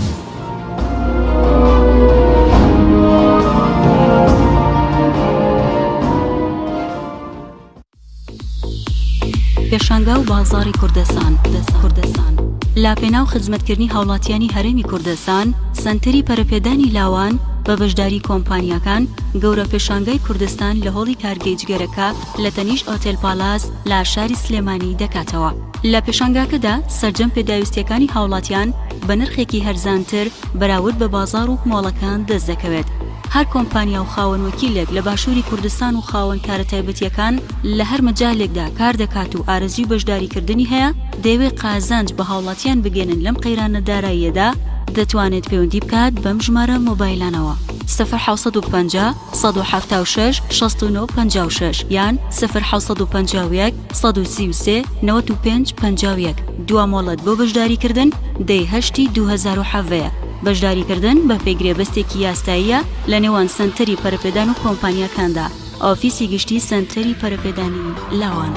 J: پێشانگا و بازاڕی کوردستان کوردستان لە پێناو خزمەتکردنی هاوڵاتیانی هەرێمی کوردستان سەنتەری پەرەپێدانی لاوان بە بەشداری کۆمپانیاکان گەورە پێشانگای کوردستان لە هۆڵی کارگەی جگەرەکە لە تەنیشت ئۆتێل پالاس لە شاری سلێمانی دەکاتەوە. لە پێشانگاکەدا سەرجەم پێداویستییەکانی هاوڵاتیان بە نرخێکی هەرزانتر بەراورد بە بازاڕ و مۆڵەکان دەست دەکەوێت. هەر کۆمپانیا و خاوەن وەکیلێک لە باشووری کوردستان و خاوەن کارە تایبەتییەکان لە هەر مەجالێکدا کار دەکات و ئارەزووی بەشداریکردنی هەیە دەیەوێت قازانج بە هاوڵاتیان بگەێنن لەم قەیرانە داراییەدا دەتوانێت پەیوەندی بکات بەم ژمارە مۆبایلانەوە، سفر 750 176 69 56 یان سفر 751 133 95 51 دوا مۆڵەت بۆ بەشداریکردن دە ی هەشتی 2017 ە. بەشداریکردن بەپێی گرێبەستێکی یاساییە لە نێوان سەنتەری پەرەپێدان و کۆمپانیاکاندا. ئۆفیسی گشتی سەنتەری پەرەپێدانی لاوان.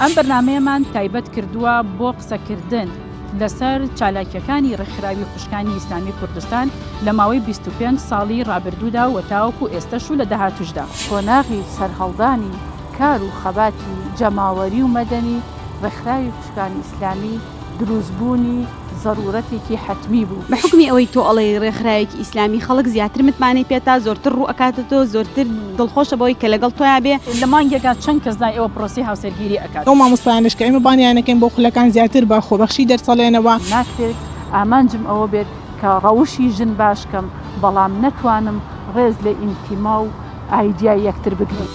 L: ئەم بەرنامەیەمان تایبەت کردووە بۆ قسەکردن لەسەر چالاکییەکانی ڕێکخراوی خوشکانی ئیسلامی کوردستان لە ماوەی 25 ساڵی ڕابردوودا و تاوەکو ئێستەش و لە داهاتووشدا.
M: قۆناغی سەرهەڵدانی کار و خەباتی جەماوەری و مەدەنی ڕێکخراوی خوشکانی ئیسلامی دروستبوونی زەرورەتێکی حەتمی بوو.
N: بە حوکمی ئەوەی تۆ ئەڵێی ڕێکخراوێکی ئیسلامی خەڵک زیاتر متمانەی پێتە، زۆرتر ڕوو ئەکاتە تۆ، زۆرتر دڵخۆشە بەوەی کە لەگەڵ تۆیا بێ.
L: لە مانگێکا چەند کەس لای ئێوە پرۆسەی هاوسەرگیری ئەکات؟
O: ئەو مامۆستایانەش کە ئێمە بانیان ئەکەین بۆ خولەکان زیاتر بە خۆبەخشی دەرسەڵێنەوە.
M: ناکرێت ئامانجم ئەوە بێت کە ڕەوشی ژن باش کەم، بەڵام نەتوانم ڕێز لە ئینتیما و ئایدیای یەکتر بگرم.